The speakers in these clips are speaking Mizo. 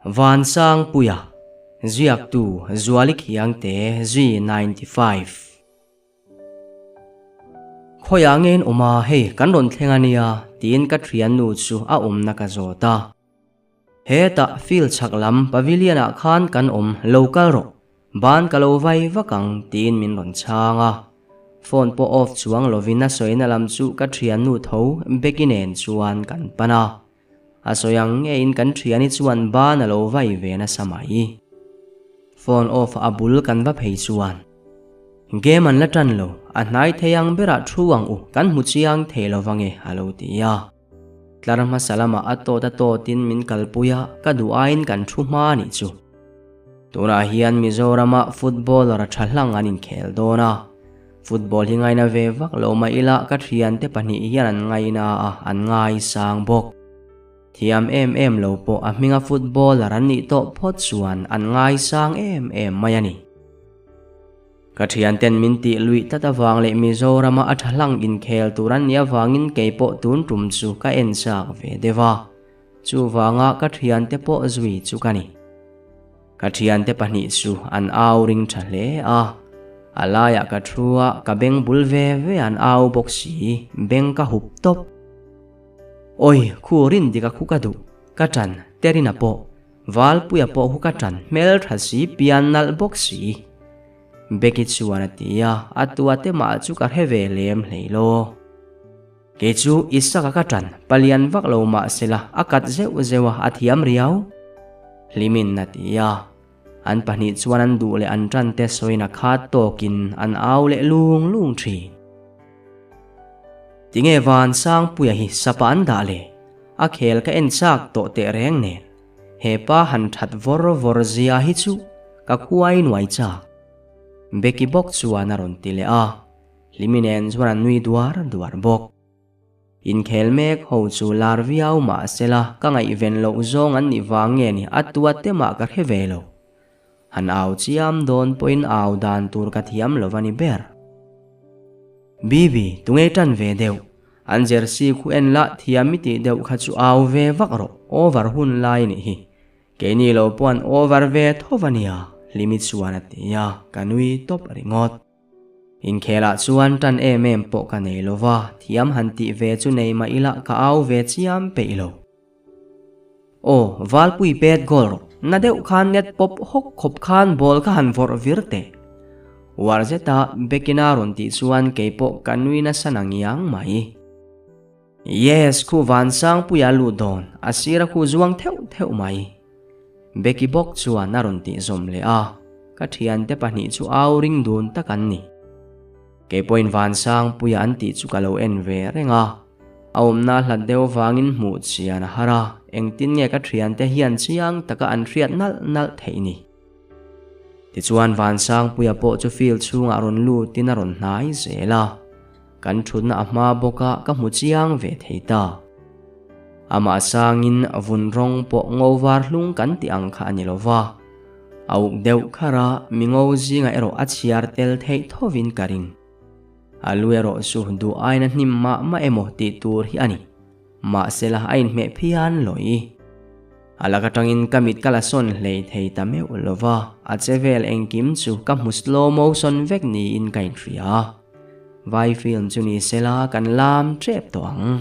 Vansangpuia, Ziaktu Zuali Khiangte G95. Khawiah nge in awm a, hei kan rawn thleng a nia, tiin ka thiannu chu a awmna ka zawt a. Hetah field chhak lam pavilion ah khan kan awm, lo kal rawh, ban ka lo vai vak ang, tiin min rawn chhang a. Phone pawh off chuang lovin a sawina lam chu ka thiannu tho Becky nen chuan kan pan a. A sawi ang ngeiin kan thiani chuan ban a lo vai ve nasa mai. Phone off a bul kan va phei chuan game an la tan lo, a hnai thei ang berah thu ang u, kan hmu chiang thei lo vange a lo ti a. Tlar hmasa lamah a tawt a tawtin min kalpui a, ka duh aiin kan thu hma a nih chu. Tunah hian Mizorama footballer a tha hlang an inkhel dawn a, football hi ngaina ve vak lo mah ila ka thiante pahnih hian an ngaina a, an ngaisang bawk. Thiam em em lo pawh a hminga footballer an nih tawh phawt chuan an ngaisang em em mai a ni. Ka thianten min tih luih tlat avang leh Mizorama a tha hlang inkhel tur an nih avangin keipawh tun tum chu ka en chak ve deuh a. Chuvanga ka thiante pawh zui chu ka ni. Ka thiante pahnih chu an au ring tha hle a, a laiah ka thu a, ka beng bul ve ve an au bawk si, beng ka hup tawp. Awi, khu rin dik a khu ka duh, ka tan Terina pawh, Valpuia pawh khu ka tan hmel tha si, pian nalh bawk si. Becky chuan a ti a, a tua te mah chu ka hre ve lem hlei law. Kei chu Isaka ka ṭan, palian vak lo mah sela a kat zeuh zeuh a, a thiam riau. Hlimin a ti a. An pahnih chuan an duh leh an ṭan te sawiin a khat tawkin an au leh lung lung ṭhin. Tinge Vansangpuia hi sapa an dah le? A khel ka en chak tawh teh reng nen. He pa han ṭhat vawr vawr zia hi chu ka kuai nuai chak. Becky bawk chuan a rawn ti leh a. Hlimi nen chuan an nui duar duar bawk. Inkhel mek ho chu lar viau mah sela ka ngaihven loh zawng an nih vang nge ni a tua te mah ka hre ve lo. Han au chiam dawn pawhin au dan tur ka thiam lo va ni ber. Bibi, tunge tan ve deuh? An jersey khu en lah thiam i tih deuh kha chu au ve vak rawh, over hun lai nih hi. Keini lo pawh an over ve tho va nia, Hlimi chuan a ti a, ka nui tawp ringawt. Inkhelah chuan tan em em pawh ka nei lo va, thiam han tih ve chu nei mah ila ka au ve chiam peih lo. Aw, Valpui pet goal rawh, na deuh khan net pawp hawk khawp khan ball kha han vawrh vir teh. Uar zeta Bekina rawn tih chuan keipawh ka nui nasa na ngiang mai. Yes, khu Vansangpuia lut dawn, a sira khu zuang theuh theuh mai. Becky bawk chuan a rawn tih zawm leh a, ka thiante pahnih chu au ring dun tak an ni. Kei pawhin Vansangpuia an tih chu ka lo en ve reng a, a awmna hlat deuh vangin hmuh chian a har a, engtin nge ka thiante hian chiang taka an hriat nalh nalh theih ni. Tichuan Vansangpuia pawh chu field chhungah rawn lutin a rawn hnai zel a. Kan thutna a hma bawk a, ka hmu chiang ve thei ta. Amah sangin vun rawng pawh ngo var hlung kan tih ang kha a ni lo va. A uk deuh khar a, mi ngo zingah erawh a chhiar tel theih thovin ka ring. A lu erawh chu duh aina hnim mah mah emaw tih tur hi a ni. Mahsela a inhmeh phian lawih. A lak atangin ka mit ka la sawn hlei thei ta meuh lo va, a che vel engkim chu ka hmu slow motion vek niin ka inhria. Vai film chu ni sela kan lam tep tawh ang.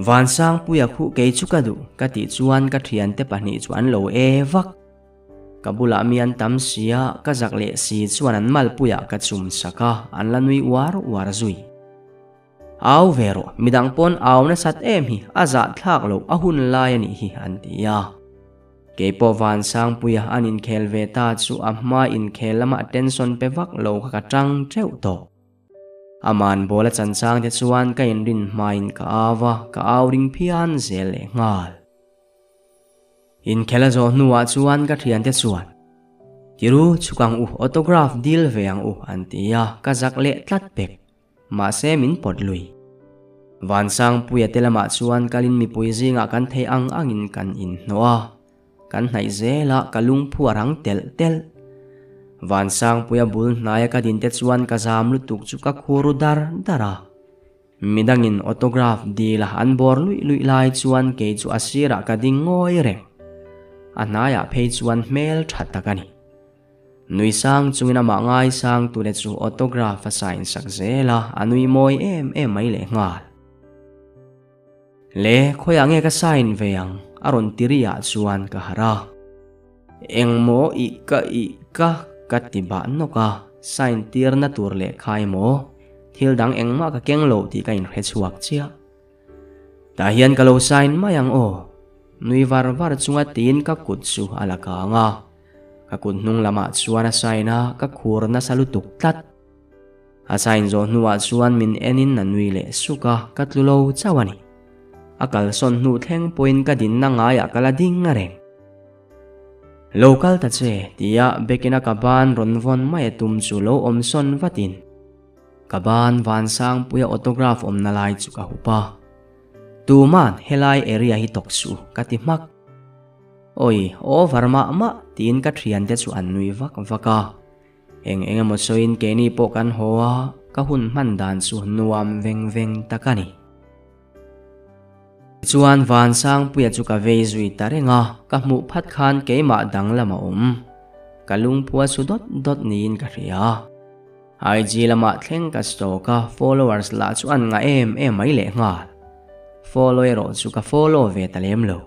Vansangpuia khuh kei chu ka duh ka tih chuan ka thiante pahnih chu an lo e vak. Ka bulah mi an tam sia ka zak leh si chuan an malpuiah ka chum sak a, an la nui uar uar zui. Au ve rawh, midang pawn au nasat em hi a zahthlak loh a hun lai a nih hi an ti a. Keipawh Vansangpuia an inkhel ve ta chu a hma inkhel lama attention pe vak lo kha ka tang teuh tawh. Aman ball a chan chang te chuan ka inrin hmain ka au a, ka au ring phian zel leh nghal. Inkhel a zawh hnuah chuan ka thiante chuan, Tiru chhuk ang u, autograph deal ve ang u an ti a, ka zak leh tlat pek. Mahse min pawt lui. Vansangpuia te lamah chuan kalin mipui zingah kan thei ang angin kan inhnawh a, kan hnaih zel a, ka lungphu a rang telh telh. Vansangpuia bul hnaia ka din te chuan ka zam lutuk chu ka khur dar dar a. Midangin autograph dil a an bawr luih luih lai chuan kei chu a sirah ka ding ngawi reng. A hnaiah phei chuan hmel tha tak a ni. Nui sang chungin amah ngaisang tute chu autograph a sign sak zel a, a nui mawi em em mai lehnghal. Le, khawiah nge ka sign ve ang? a rawn ti ri ah chuan ka harh a. Engmaw i ka i ka ka ti bah nawk a, sign tirna tur lehkha emaw thil dang engmah ka keng lo tih ka inhre chhuak chiah. Tah hian ka lo sign mai ang aw. Nui var var chunga tiin ka kut chu a la kang a. Ka kut hnung lamah chuan a sign a, ka khur nasa lutuk tlat. A sign zawh hnuah chuan min enin a nui leh suk a, ka tlu lo chauh a ni. A kalsawn hnu thleng pawhin ka dinna ngaiah ka la ding a reng. Lo kal ta che, tia Bekin a ka ban rawn vawn mai a tum chu lo awm sawn vatin. Ka ban Vansangpuia autograph awmna lai chu ka hup a. Tuman helai area hi tawk suh ka ti hmak. Awi, over mah mah tiin ka thiante chu an nui vak vak a. Eng eng emaw sawiin keini pawh kan haw a, ka hun hman dan chu nuam veng veng tak a ni. Tichuan Vansangpuia chu ka vei zui ta reng a, ka hmuh phat khan keimah danglam a awm. Ka lungphua su dawt dawt niin ka hria. IG lamah thleng ka stalk a, followers lah chu an ngah em em mai leh nghal. Follow erawh chu ka follow ve ta lem lo.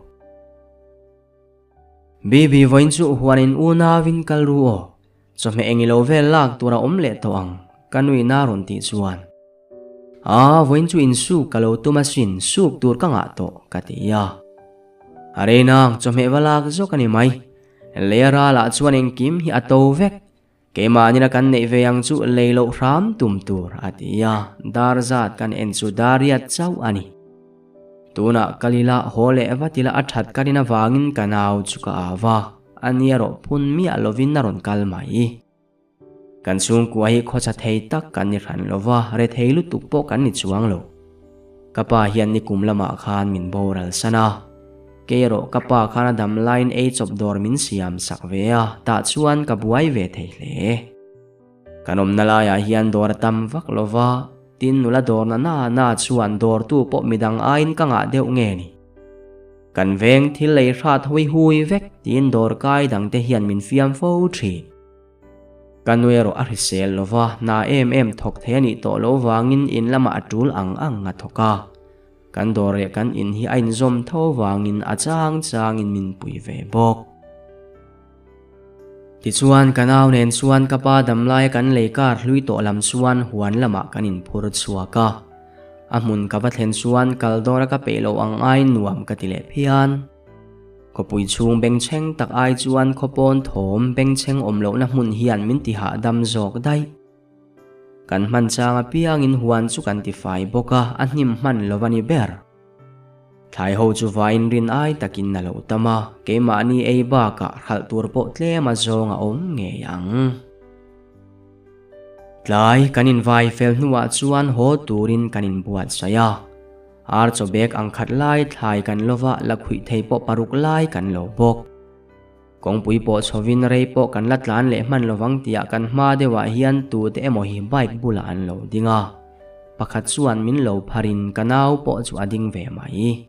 Bibi vawiin chu huanin unauin kal ru aw, chawhmeh eng ilo vel lak tur a awm leh tawh ang, ka nuihna rawn tih chuan. Aa, vawiin chu insuk ka lo tum asin, suk tur ka ngah tawh, ka ti a. A rei nang, chawhmeh va lak zawk a ni mai. Lei a ralah chuan engkim hi a to vek. Keimahnin a kan neih ve ang chu lei loh hram tum tur, a ti a, dar zat kan en chu dariat chauh a ni. Tunah kal ila haw leh vat ila a that ka rin avangin ka nau chu ka au va, a ni erawh phun miah lovin a rawn kal mai. Kan chhungkua hi khawcha thei tak kan ni hran lo va, rethei lutuk pawh kan ni chuang lo. Ka pa hian nikum lamah khan min boral san a. Kei erawh ka pa khan a dam laiin ei chawp dawr min siam sak ve a, tah chuan ka buai ve thei hle. Kan awmna laiah hian dawr a tam vak lo va, tin nula dawrna na na chuan dawrtu pawh midang aiin ka ngah deuh nge ni. Kan veng thil lei hrat hawi hui vek tiin dawrkai dangte hian min fiam fo thin. Ka nu erawh a hrisel lo va, hna em em thawk thei a nih tawh loh vangin in lamah a tul ang ang a thawk a. Kan dawr leh kan in hi a inzawm tho vangin a chang changin min pui ve bawk. Tichuan ka nau nen chuan ka pa damlaia kan lei kar hlui tawh lam chuan huan lamah kan inphur chhuak a. A hmun ka va thlen chuan kal dawra ka peih loh ang aiin nuam ka ti leh phian. Khawpui chhung bengchheng tak ai chuan khawpawn thawm bengchheng awm lohna hmun hian min ti hahdam zawk daih. Kan hman chang apiangin huan chu kan ti fai bawk a, a hnim hman lo a ni ber. Thlai ho chu vain rin ai takin a lo tam a, keimahni ei bakah hralh tur pawh tlem a zawng a awm ngei ang. Tlai kan invai fel hnuah chuan haw turin kan inbuatsaih a. Ar chaw bag ang khat lai thlai kan lo va, la khuih thei pawh paruk lai kan lo bawk. Kawngpui pawh chhovin rei pawh kan la tlan leh hman lovang tihah kan hma deuhah hian tute emaw hi bike bulah an lo ding a. Pakhat chuan min lo pharin ka nau pawh chu a ding ve mai.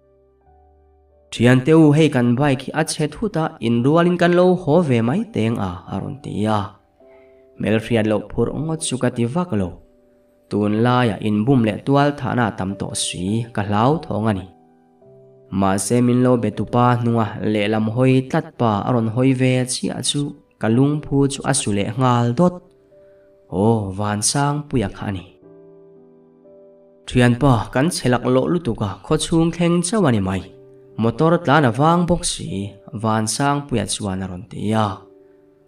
Thiante u hei kan bike hi a chhe thut a, inrualin kan lo haw ve mai teng a, a rawn ti a. Hmelhriat loh phurh ngawt chu ka ti vak lo. Tun laiah inbum leh tual thahna a tam tawh si, ka hlau thawng a ni. Mahse min lo be tupa hnunga lehlam hawi tlat pa a rawn hawi ve chiah chu ka lungphu chu a su leh nghal dawt. Aw, Vansangpuia kha a ni. Thianpa, kan chhe laklawh lutuk a, khawchhung thleng chauh a ni mai. Motor tlan a vang bawk si, Vansangpuia chuan a rawn ti a.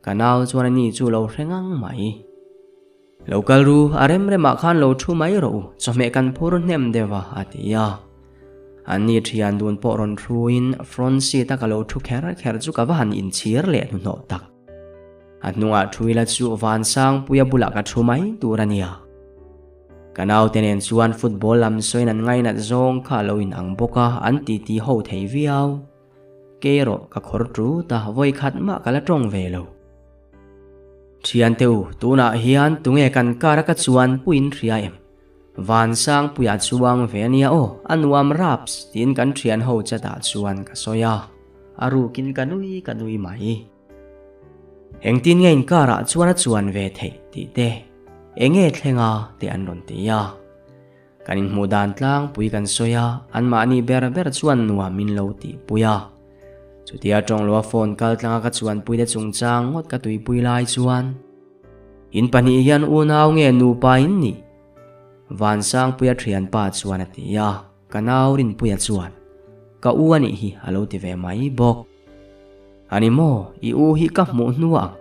Ka nau chuan a ni chu lo hre ngang mai. Lo kal ru, a rem remah khan lo thu mai rawh u, chawhmeh kan phur hnem deuh a, a ti a. An ni thian dun pawh rawn thuin front seat a ka lo thu kher kher chu ka va han inchhir leh hnuhnawh tak. A hnungah thu ila chu Vansangpuia bulah ka thu mai tur a nia. Ka naute nen chuan football lam sawiin an ngainat zawng kha a lo inang bawk a, an titi ho thei viau. Kei erawh ka khawr tut a, vawikhat mah ka la tawng ve lo. Thiante u, tunah hian tunge kan kar a ka chuan puiin hria em? Vansangpuia chuang ve ania aw, a nuam raps tiin kan thian ho chatah chuan ka sawi a. A rukin ka nui ka nui mai. Engtin nge in car ah chuan a chuan ve theih tih te, enge thleng a tih an rawn ti a. Kan inhmuh dan tlangpui kan sawi a, anmahni ber ber chuan nuam min lo tihpui a. Chutia tawng loa phone kal tlanga ka chuanpui te chungchang ngawt ka tuipui lai chuan, In pahnih hian unau nge nupa in nih? Vansangpuia thianpa chuan a ti a, ka nau Rinpuia chuan, Ka u a nih hi a lo ti ve mai bawk. A ni maw, i u hi ka hmuh hnuah ang,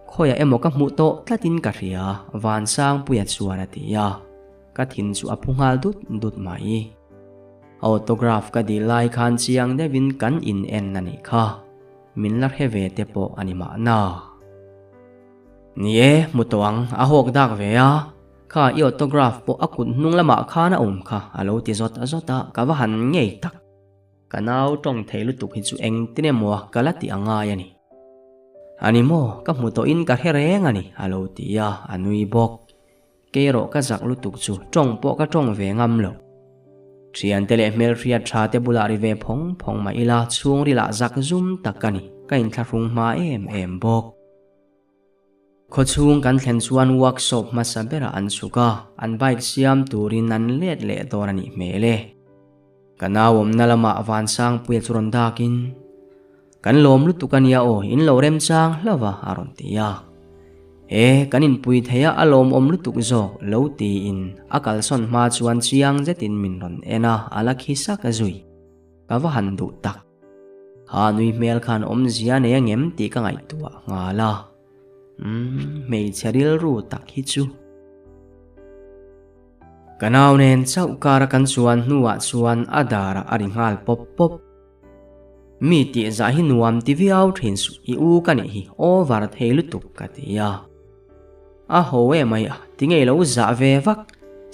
khawiah emaw ka hmuh tawh tlatin ka hria, Vansangpuia chuan a ti a, ka thin chu a phu nghal dut dut mai. Autograph ka dil lai khan chiang deuhin kan in en a nih kha, min la hre ve te pawh a ni mahna. Ni e, hmu tawh ang, a hawk dak ve a, kha i autograph pawh a kut hnung lamah khan a awm kha, a lo ti zawt zawt a, ka va han ngei tak. Ka nau tawng thei lutuk hi chu engtin emaw ka la tih a ngai a ni. A ni maw, ka hmu tawhin ka hre reng a ni, a lo ti a, a nui bawk. Kei erawh ka zak lutuk chu tawng pawh ka tawng ve ngam lo. Thiante leh hmelhriat tha te bulah ri ve phawng phawng mah ila chhungrilah zak zum tak ka ni, ka inthlahrung hma em em bawk. Khawchhung kan thlen chuan workshop hmasa berah an chhuk a, an bike siam turin an let leh dawn a nih hmel e. Ka nau awmna lamah Vansangpuia chu rawn dakin, Kan lawm lutuk a nia aw, in lo remchang hlauh a, a rawn ti a. E, kan inpui thei a, a lawmawm lutuk zawk, lo tiin a kalsawn hma chuan chiang zetin min rawn en a, a la khi sak zui. Ka va han duh tak. Ha nui hmel khan awmzia nei angem tih ka ngaihtuah nghal a. Umm, hmeichhe rilru tak hi chu. Ka nau nen chauh kara kan chuan hnuah chuan a darah a ri nghal pawp pawp. Mi tih zah hi nuam ti viau thin suh, i u ka nih hi over thei lutuk ka ti a. A ho e mai a, tinge i lo zah ve vak?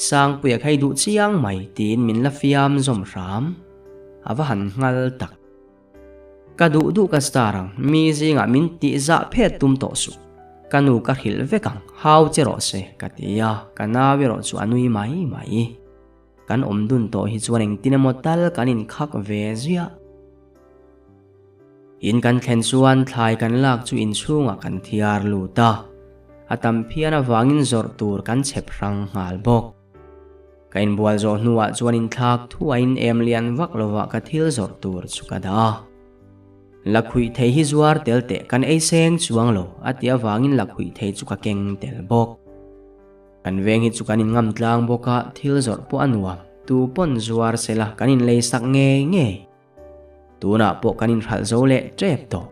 Sangpuia kha i duh chiang mai tiin min la fiam zawm hram. A va han nghal tak. Ka duh duh ka star ang, mi zingah min tih zah phet tum tawh suh. Ka nu ka hrilh vek ang, hau che rawh se ka ti a, ka nau erawh chu a nui mai mai. Kan awm dun tawh hi chuan engtin emaw tal kan inkhak ve ziah. In kan thlen chuan thlai kan lak chu inchhungah kan thiar lut a, a tam phian avangin zawrh tur kan chhep hrang nghal bawk. Ka inbual zawh hnuah chuan inthlak thuain em lian vak lovah ka thil zawrh tur chu ka dah a. Lakhuih thei hi zuar tel teh kan ei seng chuang lo a tih avangin lakhuih thei chu ka keng tel bawk. Kan veng hi chu kan inngam tlang bawk a, thil zawrh pawh a nuam, tu pawn zuar sela kan inlei sak ngei ngei. Tunah pawh kan inhralh zo leh tep tawh.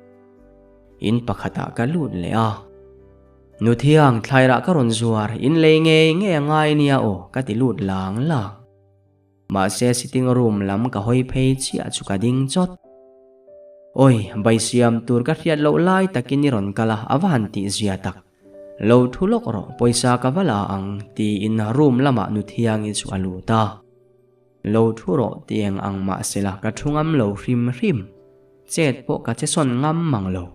In pakhatah ka lut leh a. Nu thiang, thlairah ka rawn zuar, in lei ngei ngei a ngai nia aw, ka ti lut lang lang. Mahse sitting room lam ka hawi phei chiah chu ka ding chawt. Awi, bai siam tur ka hriat loh lai takin i rawn kal a, a va han tih zia tak. Lo thu lawk rawh, pawisa ka va la ang, tiin room lamah nu thiangi chu a lut a. Lo thu rawh tiang ang mahsela ka thu ngam lo hrim hrim, chet pawh ka che sawn ngam mang lo.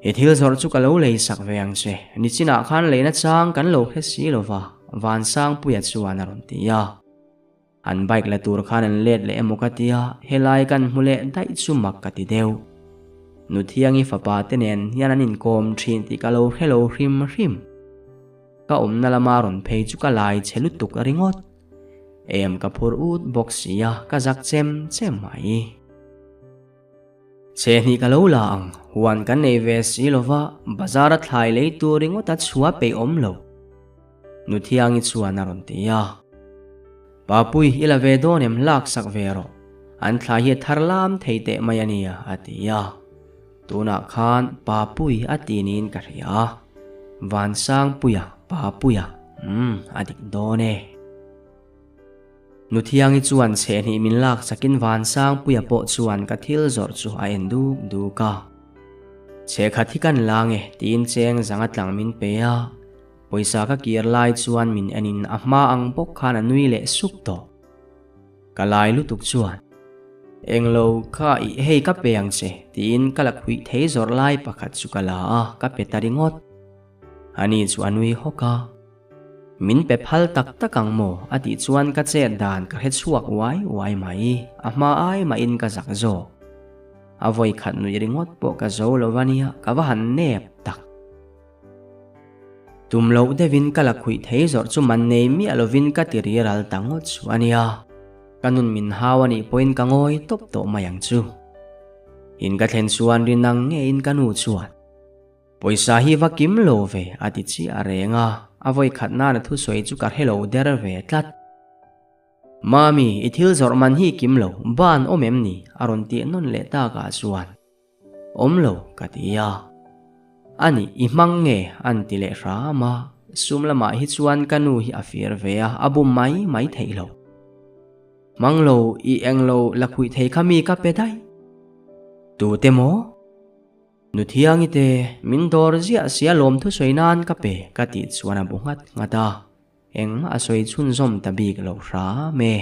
I thil zawrh chu ka lo lei sak ve ang che, nichinah khan leina chang kan lo hre si lo va, Vansangpuia chuan a rawn ti a. An bike la tur khan an let leh emaw ka ti a, helai kan hmu leh daih chu mak ka ti deuh. Nuthiangi fapa te nen hian an inkawm thin tih ka lo hre lo hrim hrim. Ka awmna lama rawn phei chu ka lai che lutuk ringawt. Em ka phur ut bawk sia, ka zak chem chem mai. Chhe hnih ka lo la ang, huan kan nei ve si lova, bazar a thlai lei tur ringawt a chhuah peih awm lo. Nuthiangi chuan a rawn ti a. Papui, i la ve dawn em lak sak ve rawh. An thlai hi a thar lam thei teh mai a nia, a ti a. Tunah khan Papui a ti niin ka hria. Vansangpuia, Papuia, umm, a dik dawn e. Nuthiangi chuan chhehhnih min lak sakin Vansangpuia pawh chuan ka thil zawrh chu a en duk duk a. Chhehkhat hi kan la nge tiin cheng zanga tlang min pe a. Pawisa ka kir lai chuan min enin a hma ang bawk khan a nui leh suk tawh. Ka lai lutuk chuan, Englo kha i hei ka pe ang che, tiin ka la khuih thei zawrh lai pakhat chu ka la a, ka pe ta ringawt. Ani chu a nui hawk a. Min pe phal tak tak ang maw? a tih chuan ka chet dan ka hre chhuak uai uai mai, a hma ai mahin ka zak zawk. A vawi khat nuih ringawt pawh ka zo lo va nia, ka va han nep tak. Tum loh deuhin ka la khuih thei zawrh chu man nei miah lovin ka ti ri ral ta ngawt chu a nia. Ka nun min hau a nih pawhin ka ngawi tawp tawh mai ang chu. In ka thlen chuan rin ang ngeiin ka nu chuan, Pawisa hi va kim lo ve a ti chiah reng a, a vawi khat nana thusawi chu ka hre lo der ve tlat. Mami, i thil zawrh man hi kim lo, ban awm em ni? a rawn tih nawn leh takah chuan, Awm lo, ka ti a. A nih, i hmang nge? an ti leh hram a, sum lamah hi chuan ka nu hi a fir ve a, a bum mai mai theih lo. Hmang lo, i eng lo la khuih thei kha mi ka pe daih. Tute maw? Nu Thiangi te, min dawr ziah sia lawmthu sawi nan ka pe, ka tih chuan a bu nghat nghat a. Engmah a sawi chhunzawm ta bik lo hram e.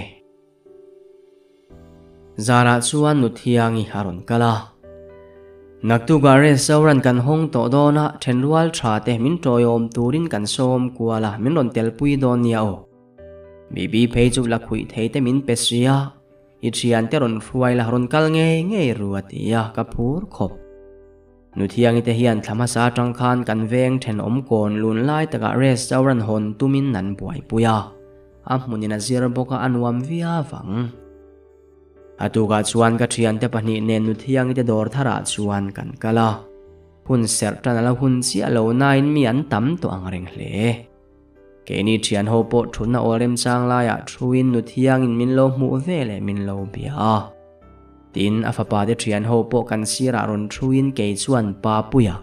Zanah chuan Nu Thiangi a rawn kal a. Naktukah restaurant kan hawng tawh dawn a, thenrual tha te min tawiawm turin kan sawm kual a, min rawn telpui dawn nia aw. Bibi phei chu la khuih thei te min pe si a, i thiante rawn hruai la rawn kal ngei ngei ru a ti a, ka phur khawp. Nuthiangi te hian thla hmasa atang khan kan veng thenawm kawn lun lai takah restaurant hawn tumin an buaipui a, a hmunin a zir bawk a, a nuam viau ang. A tukah chuan ka thiante pahnih nen Nuthiangi te dawr tharah chuan kan kal a, hun serh tan a la hun chiah lo nain mi an tam tawh ang reng hle. Keini thian ho pawh thutna awl remchang laiah thuin Nuthiangin min lo hmuh ve leh min lo bia a. Tin, a fapa te thian ho pawh kan sirah rawn thuin kei chuan Pa Puia,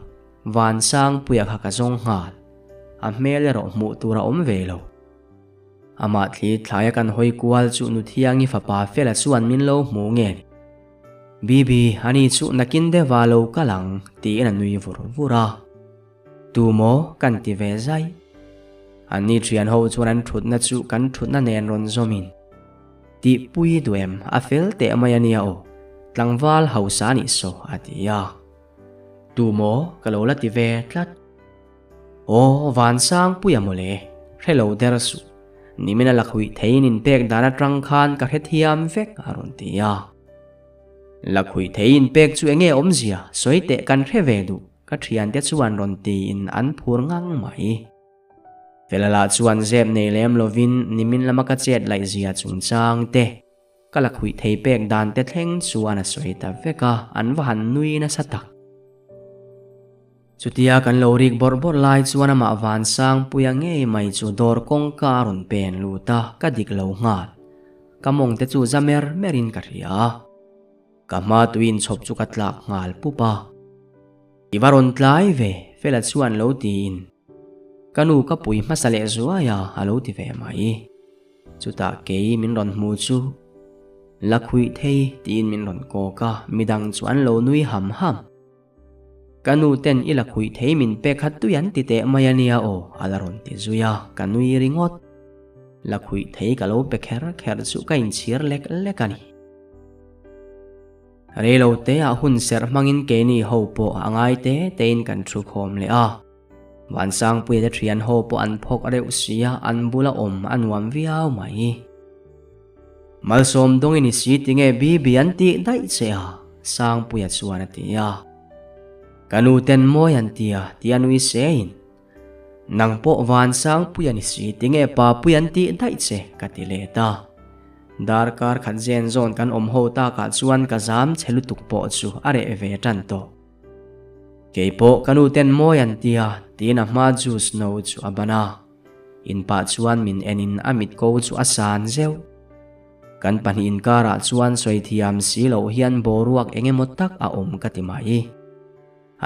Vansangpuia kha ka zawng nghal. A hmel erawh hmuh tur a awm ve lo. Amah thli thlaia kan hawi kual chu Nuthiangi fapa Fela chuan min lo hmu nge ni. Bibi, ani chu nakin deuha lo kal ang, tiin a nui vur vur a. Tu maw kan ti ve zai. Anni thian ho chuan an thutna chu kan thutna nen rawn zawmin. Tihpui duh em, a fel teh mai a nia aw, tlangval hausa a nih saw a ti a. Tu maw ka lo la ti ve tlat. Aw Vansangpuia mawle, hre lo der suh. Nimin a lakhuih theiin inpek dan atang khan ka hrethiam vek a rawn ti a. Lakhuih thei inpek chu enge awmzia sawi teh kan hre ve duh. Ka thiante chuan rawn tiin an phur ngang mai. Fela lah chuan zep nei lem lovin nimin lama ka chet laih zia chungchang te, ka la khuih thei pek dan te thleng chuan a sawi ta vek a, an va han nui nasa tak. Chutia kan lo rik bawrh bawrh lai chuan amah Vansangpuia ngei mai chu dawr kawngka a rawn pen lut a, ka dik lo nghal. Ka mawng te chu za mer merin ka hria. Ka hma tui inchhawp chu ka tlak nghal pup a. I va rawn tlai ve, Fela chuan lo tiin. Ka nu ka pui hmasa leh zuai a, a lo ti ve mai. Chutah kei min rawn hmu chu, La khuih thei tiin min rawn kawk a, midang chu an lo nui ham ham. Ka nu ten i la khuih thei min pek kha tui an ti teh mai a nia aw, a la rawn ti zui a, ka nui ringawt. La khuih thei ka lo pe kher kher chu ka inchhir lek lek a ni. Reilo teah hun serh hmangin keini ho pawh a ngai te tein kan thu khawm leh a. Vansangpuia te thian ho pawh an phawk reuh sia, an bula awm a nuam viau mai. Malsawm dawngin i si tinge Bibi an tih daih che a, Sangpuia chuan a ti a. Ka nu ten mawi an ti a, tia nui sein. Nang pawh Vansangpuia ni si tinge Papuia an tih daih che ka ti let a. Darkar khat zen zawn kan awm ho takah chuan ka zam che lutuk pawh chu a reh ve tan tawh. Keipawh ka nu ten mawi an tia tiin a hma juice no chu a ban a. In pah chuan min en in a mit ko chu a san zeuh. Kan pahnih inkarah chuan sawi thiam si loh hian boruak eng emaw tak a awm ka ti mai.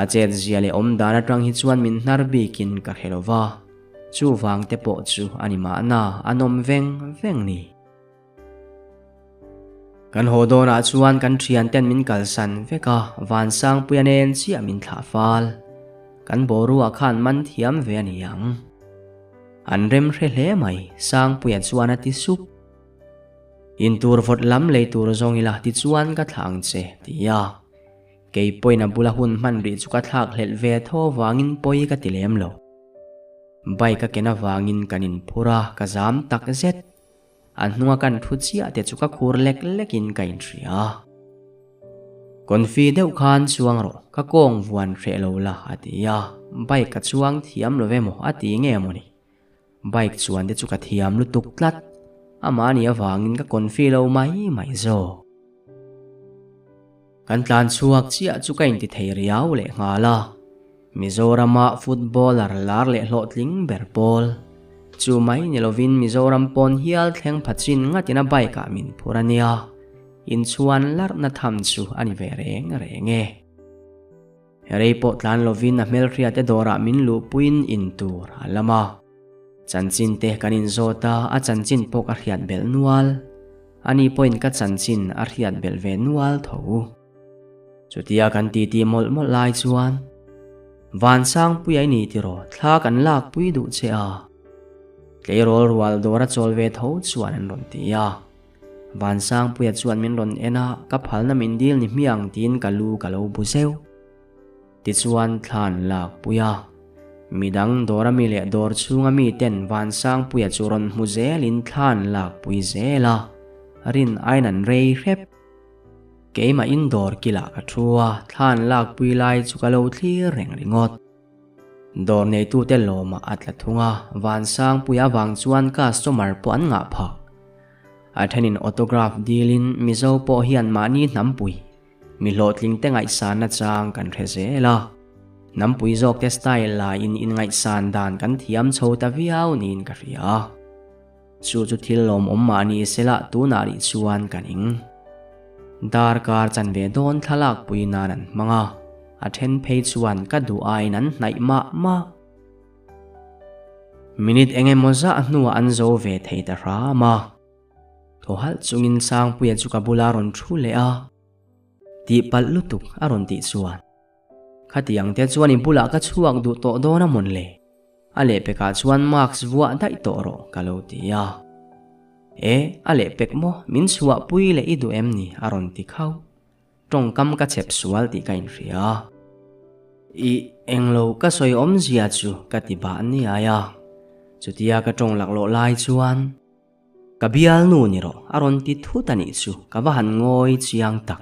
A chet zia leh awm dan atang hi chuan min hnar bikin ka hre lo va, chuvang te pawh chu a ni mahna a nawm veng veng ni. Kan haw dawnah chuan kan thian ten min kalsan vek a, Vansangpuia nen chiah min thlah fal. Kan boruah khan man thiam ve a ni ang. An rem hre hle mai, Sangpuia chuan a ti sup. Intur vawt lam lei tur zawng ila tichuan ka thlah ang che, ti a. Kei pawhin a bula hun hman rih chu ka thlak hlelh ve tho avangin pawi ka ti lem lo. Bike a ken avangin kan inphur a, ka zam tak zet. A hnunga kan thu chiah te chu ka khur lek lekin ka inhria. Confi deuh khan chuang rawh, ka kawng vuan hreh lo la a ti a, bike ka chuang thiam lo ve maw a ti nge maw ni. Bike chuan te chu ka thiam lutuk tlat, amah nih avangin ka confi lo mai mai zawk. Kan tlan chhuak chiah chu ka inti thei riau leh nghal a, Mizorama footballer lar leh hlawhtling ber pawl. Chu mai ni lovin Mizoram pawn hial thleng pha chin ngatin a bike ah min phur a nia, inchhuan larhna tham chu a ni ve reng reng e. Rei pawh tlan lovin a hmelhriate dawrah min luhpuiin in tur a lam a. Chanchin te kan inzawt a, a chanchin pawh ka hriat belh nual. Ani pawhin ka chanchin a hriat belh ve nual tho. Chutia kan titi mawlh mawlh lai chuan, Vansangpui a i ni tiraw, thla kan lakpui duh che a. Tleirawl rual dawr a chawl ve tho chuan an rawn ti a. Vansangpuia chuan min rawn en a, ka phalna min dil ni hmiang tiin ka lu ka lo bu zeuh. Tichuan thla an lakpui a. Midang dawr ami leh dawr chhunga mi ten Vansangpuia chu rawn hmu zelin thla an lakpui zel a, rin aiin an rei hrep. Keimah in dawr kilah ka thu a, thla an lakpui lai chu ka lo thlir reng ringawt. Dawr neitute lawmah a tla thung a, Vansangpuia avang chuan customer pawh an ngah phah. A thenin autograph dilin Mizo pawh hian mahni hnampui, mi hlawhtlingte ngaihsanna chang kan hre zel a. Hnampui zawkte style laiin inngaihsan dan kan thiam chho ta viau niin ka hria. Chu chu thil lawmawm mah ni sela tunah rih chuan ka ning. Darkar chanve dawn thlalak pui nan an hmang a, a then phei chuan ka duh aiin an hnaih mah mah. Minute eng emaw zah hnuah an zo ve thei ta hram a. Thaw halh chungin Sangpuia chu ka bula rawn thu leh a, Tihpalh lutuk a rawn tih chuan. Khatiang te chuan i bulah ka chhuak duh tawh dawn a mawn le? A lehpekah chuan mask vuah daih tawh rawh ka lo ti a. E, a lehpek maw? Min chhuahpui leh i duh em ni? a rawn ti khauh. Tawngkam ka chep sual tih ka inhria. I englo ka sawi awmzia chu ka ti bah niai a. Chutia ka tawng laklawh lai chuan. Ka bialnu ni rawh a rawn ti thut a nih chu ka va han ngawi chiang tak.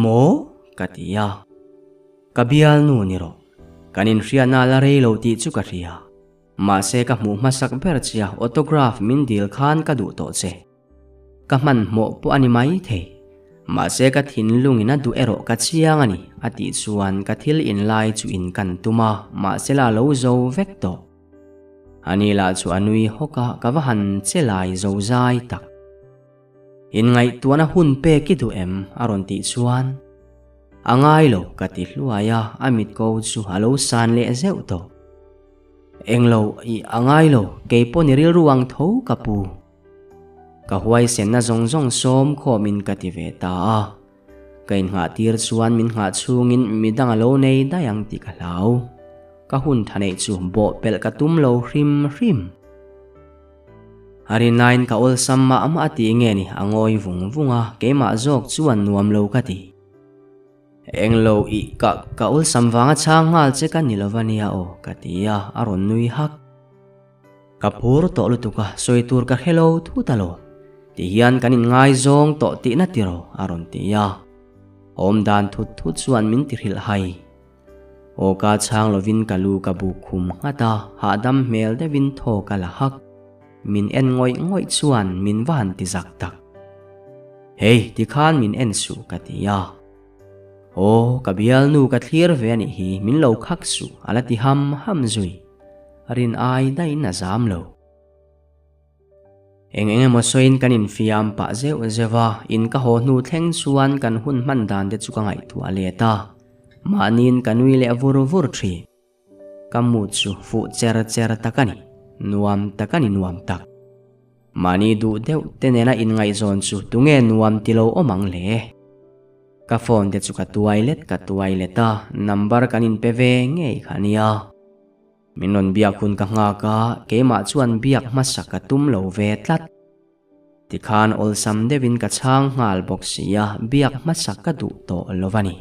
Maw? ka ti a. Ka bialnu ni rawh. Kan inhriatna la rei lo tih chu ka hria. Mahse ka hmuh hmasak ber chia autograph min dil khan ka duh tawh che. Ka hmanhmawh pawh a ni mai thei. Mahse ka thinlungin a duh erawh ka chiang a ni a tih chuan ka thil inlai chu in kan tum a, mahse la lo zo vek tawh. Ani lah chu a nui hawk a, ka va han che lai zo zai tak. Inngaihtuahna hun pek i duh em? a rawn tih chuan, A ngai lo ka ti hluai a, a mitko chu a lo san leh zeuh tawh. Englo i a ngai lo, kei pawh ni rilru ang tho ka pu. Ka huaisenna zawng zawng sawm khawmin ka ti ve ta a. Ka innghah tir chuan min nghah chhungin midang a lo nei daih ang tih ka hlau. Ka hun tha neih chu bawhpelh ka tum lo hrim hrim. A rinaiin ka awlsam mah mah a tih nge ni a ngawi vung vung a, keimah zawk chuan nuam lo ka ti. Englo ih ka ka awlsam vanga chhang nghal che ka ni lova nia aw ka ti a, a rawn nui hak. Ka phur tawh lutuk a, sawi tur ka hre lo thut a lo. Ti hian kan inngaizawng tawh tihna tiraw a rawn ti a. Awmdan thut thut chuan min ti hrilh hai. Aw ka chhang lovin ka lu ka buk khum nghat a, hahdam hmel deuhin thaw ka la hak. Min en ngawih ngawih chuan min va han ti zak tak. Hei, tikhan min en suh ka ti a. Aw, ka bialnu ka thlir ve anih hi, min lo khak suh a la ti ham ham zui. Rin ai daihin a zam lo. Eng eng emaw sawiin kan infiam pah zeuh zeuh a, in ka haw hnu thleng chuan kan hun hman dan te chu ka ngaihtuah let a, mahniin ka nui leh vur vur thin. Ka mood chu fuh cher cher tak a ni, nuam tak a ni nuam tak. Mahni duh deuh te nena inngaihzawn chu tunge nuam ti lo awm ang le? Ka phone te chu ka tuai let ka tuai let a, number kan inpe ve ngei kha a nia. Min rawn biak hun ka nghak a, keimah chuan biak hmasa ka tum lo ve tlat. Tikhan awlsam deuhin ka chhang nghal bawk si a, biak hmasa ka duh tawh lo a ni.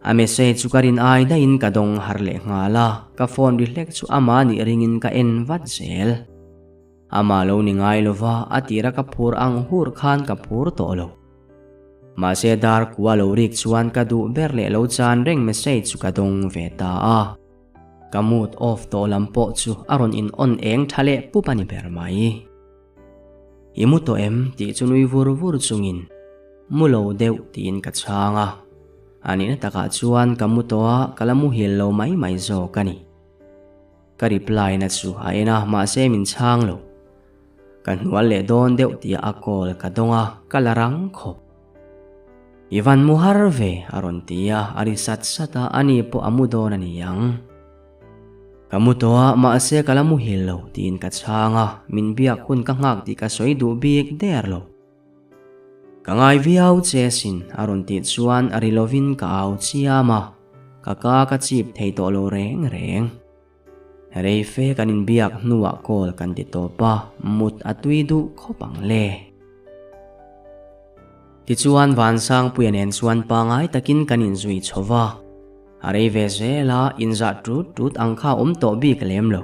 A message chu ka rin ai daihin ka dawng har leh nghal a, ka phone ri hlek chu amah nih ringin ka en vat zel. Amah lo ni ngai lova, a tira ka phur ang hur khan ka phur tawh lo. Mahse dar kua lo rik chuan ka duh ber leh lo chan reng message chu ka dawng ve ta a. Ka mood off tawh lam pawh chu a rawn in on eng tha leh pup a ni ber mai. I mu tawh em tih chu nui vur vur chungin mu lo deuh tiin ka chhang a. A nihna takah chuan ka mu tawh a, ka la muhil lo mai mai zawk a ni. Ka reply na chu a en a mahse min chhang lo. Ka hnual leh dawn deuh tih a call ka dawng a, ka la rang khawp. I van mu har ve a rawn ti a, a ri sat sat a, ani pawh a mu dawn a ni ang. Ka mu tawh a, mahse ka la muhil lo tiin ka chhang a, min biak hun ka nghak tih ka sawi duh bik der lo. Ka ngai viau che sin a rawn tih chuan a ri lovin ka au chiam a, ka ka ka chip thei tawh lo reng reng. Rei fe kan inbiak hnuah call kan ti tawp a, mut a tui duh khawp ang le. Tichuan Vansangpuia nen chuan pangai takin kan inzui chho va, a rei ve zel a, inzah tut tut ang kha a awm tawh bik lem lo.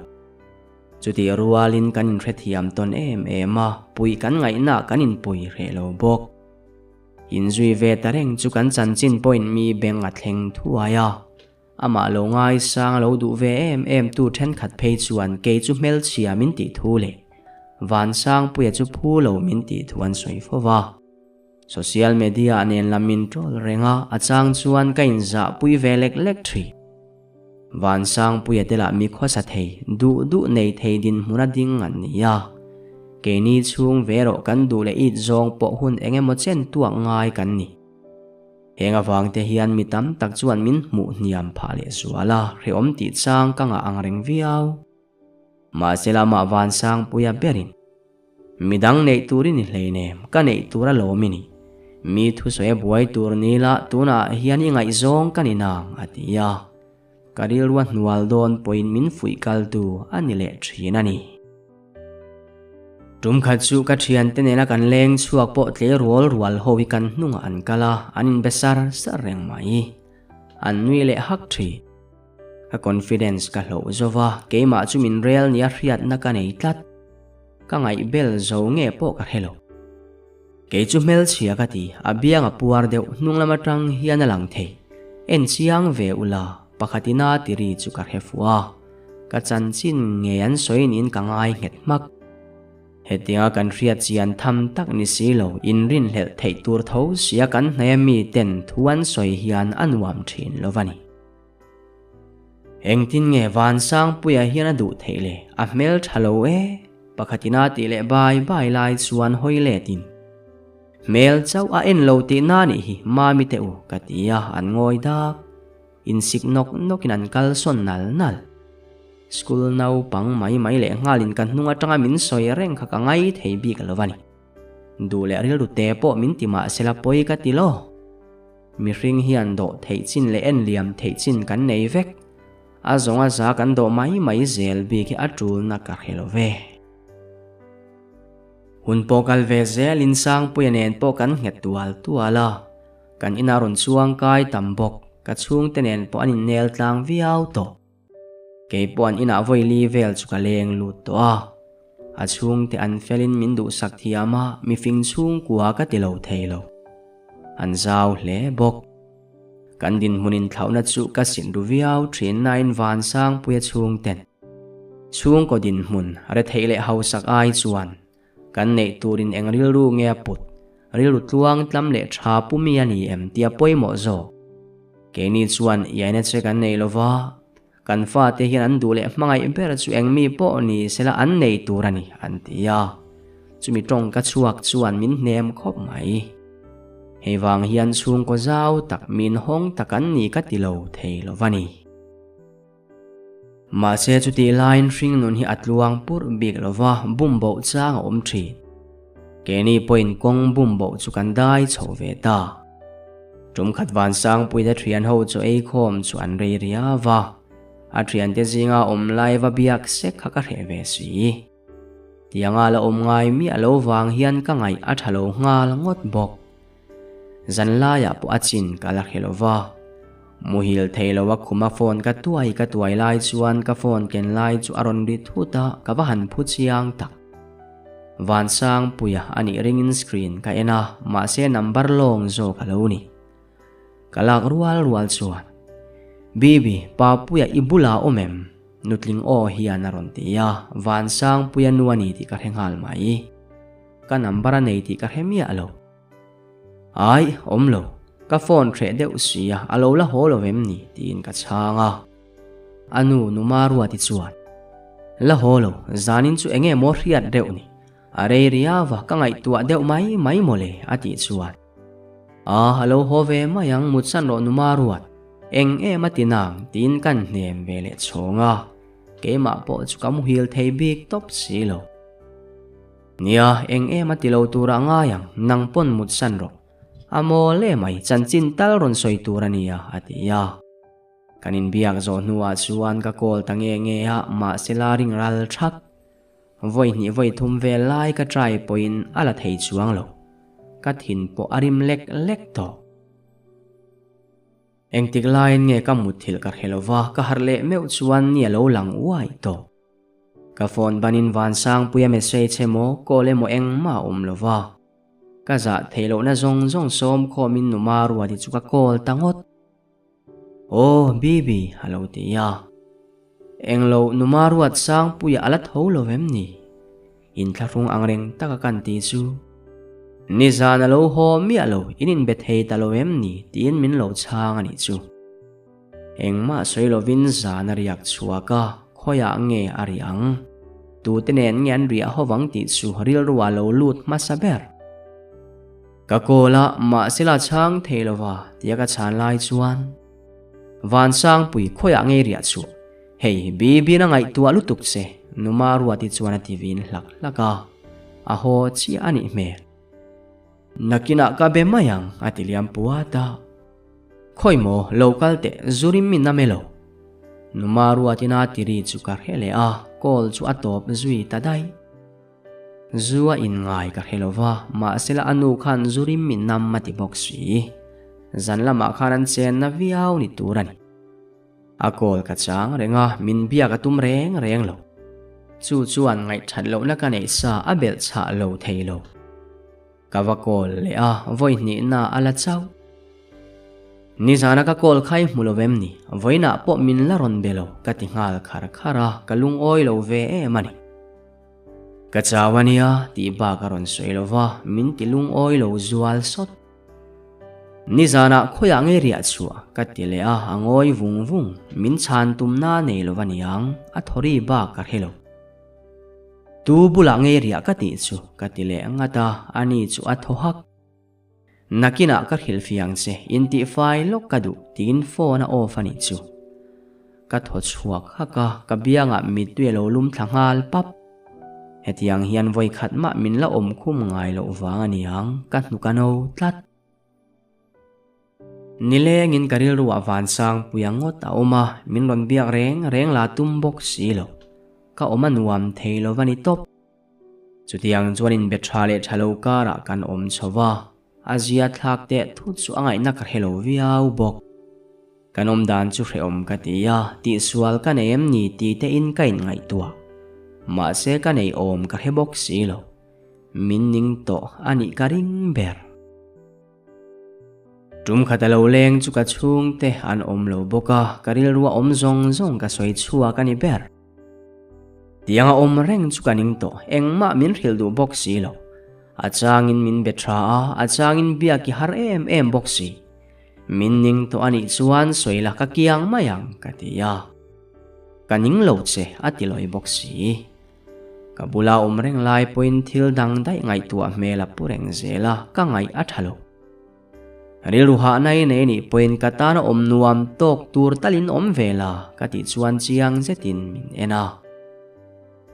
Chutih rualin kan inhrethiam tawn em em a, puih kan ngaihna kan inpui hreh lo bawk. Inzui ve ta reng chu kan chanchin pawhin mi beng a thleng thuai a. Amah lo ngaisang a lo duh ve em em tu thenkhat phei chuan kei chu hmelchhia min tih thu leh Vansangpuia chu phu lo min tih thu an sawi fo va. Social media nen lam min troll reng a, a chang chuan ka inzahpui ve lek lek thin. Vansangpuia te lah mi khawsa thei, duh duh nei thei dinhmun a ding an ni a. Keini chhung ve erawh kan duh leh it zawng pawh hun eng emaw chen tuak ngai kan ni. Heng avang te hian mi tam tak chuan min hmuh hniam phah leh zual a, hrehawm tih chang ka ngah ang reng viau. Mahse lamah Vansangpuia berin, Midang neih tur i ni hleinem, ka neih tur a lawm i ni. Mi thusawi a buai tur ni la, tunah hian i ngaihzawng ka ni nang, a ti a. Ka rilru a hnual dawn pawhin min fuih kaltu a ni leh thin a ni. Tum khat chu ka thiante nena kan leng chhuak pawh tleirawl rual ho hi kan hnungah an kal a, an inbe sar sar reng mai. An nui leh hak thin. Ka confidence ka hloh zo va, keimah chu min rel nia hriatna ka nei tlat. Ka ngaihbel zo nge pawh ka hre lo. Kei chu hmelchhia ka ti, a biang a puar deuh hnung lam atang hian a lang thei. En chiang ve ula, pakhatina ti ri chu ka hre fuh a. Ka chanchin nge an sawi niin ka ngai nghet hmak. Hetianga kan hriat chian tham tak ni si lo, inrinhlelh theih tur tho sia kan hnaia miten thu an sawi hian a nuam thin lo va ni. Engtin nge Vansangpuia hian a duh theih le? A hmel tha lo e! Pakhatina tih leh bai bai lai chuan hawi letin, Hmel chauh a en lo tih na nih hi Mami te u ka ti a, an ngawi dak. Insik nawk nawkin an kal sawn nal nal. School naupang mai mai leh nghalin ka hnung atanga min sawi reng kha ka ngai thei bik lo va ni. Duh leh rilru te pawh min ti mah sela pawi ka ti lo. Mihring hian dawh theih chin leh en liam theih chin kan nei vek. A zawng a za kan dawh mai mai zel bik hi a tulna ka hre lo ve. Hun pawh kal ve zelin Sangpuia nen pawh kan nghet tual tual a, kan inah rawn chuang kai tam bawk, ka chhungte nen pawh an innel tlang viau tawh. Kei pawh an inah vawi li vel chu ka leng lut tawh a, a chhungte an felin min duhsak thiam a, mifing chhungkua ka ti lo thei lo. An zau hle bawk. Kan dinhmun inthlauhna chu ka sin ru viau thin nain Vansangpuia chhungten chhungkaw dinhmun retheih leh hausak ai chuan kan neih turin eng rilru nge a put, rilru tluang tlam leh tha pu mi a ni em tia pawimawh zawk. Keini chuan iaina che kan nei lova, kan fate hian an duh leh hmangaih ber chu eng mi pawh ni sela an nei tur a ni an ti a. Chumi tawngka chhuak chuan min hnem khawp mai. Hei vang hian chhungkaw zau tak min hawng tak an ni ka ti lo thei lova ni. Mahse chutih laiin hringnun hi a tluang purh bik lova bum boh chang a awm thin. Keini pawhin kawng bum boh chu kan dai chho ve ta. Tum khat Vansangpuite thian ho chu ei khawm chu an rei riau va, a thiante zinga awm lai va biak sek kha ka hreh ve si. Tianga la awm ngai miah lo vang hian ka ngaih a tha lo nghal ngawt bawk. Zan laiah pawh a chin ka la hre lo va. Muhil thei lo a khuma phone ka tuai ka tuai lai chuan ka phone ken lai chu a rawn ri thut a, ka va han phu chiang tak. Vansangpuia a nih ringin screen ka en a, mahse number lawng zawk a lo ni. Ka lak rual rual chuan, Bibi, Papuia i bulah awm em? Nutling aw hian a rawn ti a, Vansangpuia nu a ni tih ka hre nghal mai. Ka number a nei tih ka hre miah lo. Ai, awm lo. Ka phone hreh deuh si a, a lo la haw lo em ni? tiin ka chhang a. A nu Numa Ruati chuan, La haw lo, zanin chu enge maw hriat deuh ni? A rei riau a, ka ngaihtuah deuh mai mai maw le? a tih chuan, A, a lo haw ve mai ang, mutsan rawh Numa Ruat, eng em a ti nang? tiin kan hnem ve leh chhawng a, keimah pawh chu ka muhil thei bik tawp si lo. Nia, eng em a ti lo tur a ngai ang, nang pawn mutsan rawh. A mawl em mai, chanchin tal rawn sawi tur a nia, a ti a. Kan inbiak zawh hnuah chuan ka call ta nge nge a, mahse la ring ral thak. Vawi hnih vawi thum vel lai ka try pawhin a la thei chuang lo. Ka thin pawh a rim lek lek tawh. Engtik laiin nge ka mutthilh ka hre lova, ka harh leh meuh chuan ni a lo lang uai tawh. Ka phone banin Vansangpuia message emaw call emaw engmah a awm lova. Ka zah theih lohna zawng zawng sawm khawmin nu Maruati chu ka call ta ngawt. Aw Bibi a lo ti a. Englo nu Maruat Sangpuia a la tho lo em ni? Inthlahrung angreng taka kan ti chu. Nizan a lo haw miah lo, in inbe thei ta lo em ni? tiin min lo chhang a nih chu. Engmah sawi lovin zan a riak chhuak a, khawiah nge a riah ang? Tute nen nge an riah ho vang tih chu rilru ah lo lut hmasa ber. Ka call a, mahse la chhang thei lova tia ka chhan lai chuan Vansangpui khawiah nge i riah chhuah? Hei, Bibi'n a ngaihtuah lutuk che, Numa Ruati chuan a ti vin hlak hlak a, a haw chiah a nih hmel. Nakinah ka be mai ang, a ti liam puat a. Khawi maw, lo kal teh, zu rim min am elo? Numa Ruatina ti ri chu ka hre leh a, call chu a tawp zui ta daih. Zu a in ngai ka hre lo va, mahsela a nu khan zu rim min nam a ti bawk si. Zan lamah khan an chenna viau ni tur a ni. A call ka chang reng a, min biak a tum reng reng lo. Chu chuan ngaihthat lohna ka neih sa a belh chhah lo thei lo. Ka va call leh a, vawi hnihna a la chauh. Nizana ka call kha i hmu lo em ni? Vawiinah pawh min la rawn be lo, ka ti nghal khar khar a, ka lungawi lo ve em a ni. Ka chau a nia, tih bak a rawn sawi lo va, min ti lungawi lo zual sawt. Nizanah khawiah nge riah chhuah? ka ti leh a, a ngawi vung vung. Min chhan tumna nei lo va niang, a thawri bak ka hre lo. Tu bulah nge riah ka tih chu ka ti leh ngat a, ani chu a thaw hak. Nakinah ka hrilhfiah ang che, intihfai lawk ka duh tiin phone a off a nih chu. Ka thaw chhuak hak a, ka biangah mittui a lo lum thla nghal pap. Hetiang hian vawi khat mah min la awm khum ngai loh vang a niang, ka hnuk a no tlat. Nilengin ka rilruah Vansangpuia ngawt a awm a, min rawn biak reng reng la tum bawk si lo. Ka awm a nuam thei lo va ni tawp. Chutiang chuan inbe tha leh tha lo karah kan awm chho va, a zia thlak teh thut chu a ngaihna ka hre lo viau bawk. Kan awm dan chu hrehawm ka ti a, tihsual ka nei em ni ti tein ka inngaihtuah. Mahse ka nei awm ka hre bawk si lo. Min ning tawh a nih ka ring ber. Tum khat a lo leng chu ka chhungte an awm lo bawk a, ka rilru a awm zawng zawng ka sawi chhuak a ni ber. Tiang a awm reng chu ka ning tawh, engmah min hrilh duh bawk si lo. A changin min be tha a, a changin biak i har em em bawk si. Min ning tawh a nih chuan sawi la ka kiang mai ang ka ti a. Ka ning lo che a ti lawi bawk si. Ka bula awm reng lai pawhin thil dang daih ngaihtuah hmel a pu reng zel a, ka ngaih a tha lo. Rilru hahna i nei nih pawhin ka tana awm nuam tawk tur talin awm ve la ka tih chuan chiang zetin min en a.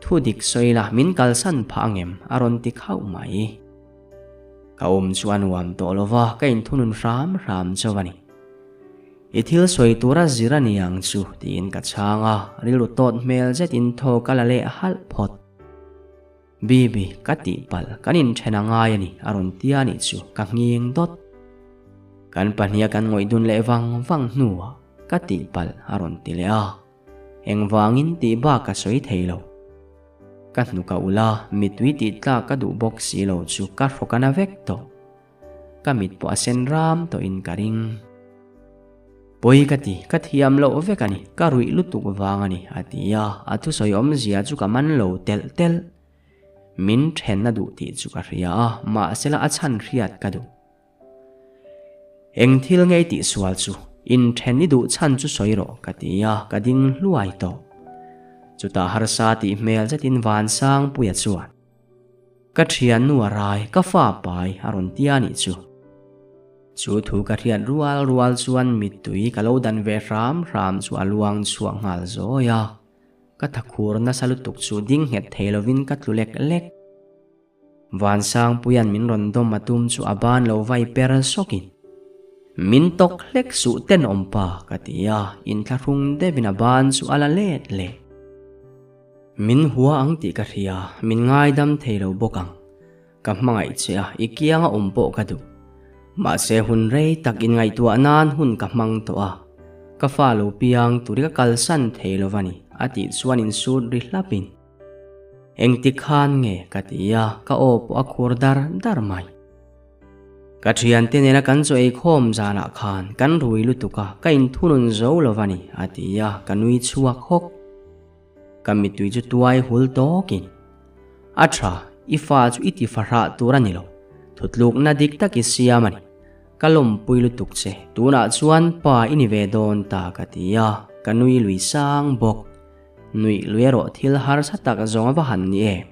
Thu dik sawi la min kalsan phah angem a rawn ti khauh mai. Ka awm chu a nuam tawh lova ka inthunun hram hram chauh a ni. I thil sawi tura zir a ni ang chu tiin ka chhang a, rilru tawt hmel zetin thaw ka la leh halh phawt. Bibi, ka tihpalh, kan inthen a ngai a ni, a rawn ti a nih chu, ka nghing dawt. Kan pahniha kan ngawih dun leh vang vang hnuah, ka tihpalh, a rawn ti leh a. Engvangin tih bak ka sawi thei lo. Ka hnuk a ulh a, mittui tih tlak ka duh bawk si lo chu ka hrawk a na vek tawh. Ka mit pawh a sen ram tawhin ka ring. Pawi ka ti, ka thiam loh vek a ni, ka ruih lutuk vang a ni, a ti a, a thusawi awmzia chu ka man lo telh telh. Min then a duh tih chu ka hria a, mahsela a chhan hriat ka duh. Eng thil ngei tih sual chu inthen i duh chhan chu sawi rawh ka ti a, ka ding hluai tawh. Chutah harsa tih hmel zetin Vansangpuia chuan, Ka thiannu a rai, ka fa pai a rawn ti a nih chu. Chu thu ka hriat rual rual chuan mittui ka lo dan ve hram hram chu a luang chhuak nghal zawi a, ka thakhur nasa lutuk chu ding nghet thei lovin ka tlu lek lek. Vansangpuia'n min rawn dawm a tum chu a ban lo vai per sawkin, Min tawk hlek suh tenawm pa, ka ti a, inthlahrung deuhin a ban chu a la let leh. Min hua ang tih ka hria, min ngaidam thei lo bawk ang. Ka hmangaih che a, i kianga awm pawh ka duh. Mahse hun rei tak inngaihtuah nan hun ka hmang tawh a, ka fa lo piang turi ka kalsan thei lo va ni, a tih chuan insut ri hlapin. Engti khan nge ka ti a, ka aw pawh a khur dar dar mai. Ka thiante nena kan chaw eikhawm zanah khan kan rui lutuk a, ka inthunun zo lo va ni, a ti a, ka nui chhuak hawk. Ka mittui chu tuai hul tawkin, A tha, i fa chu i ti fahrah tur a ni lo, thutlukna dik tak i siam a ni. Ka lawmpui lutuk che, tunah chuan pa i ni ve dawn ta ka ti a, ka nui lui sang bawk. Nuih lui erawh thil harsa tak zawng a va han ni em?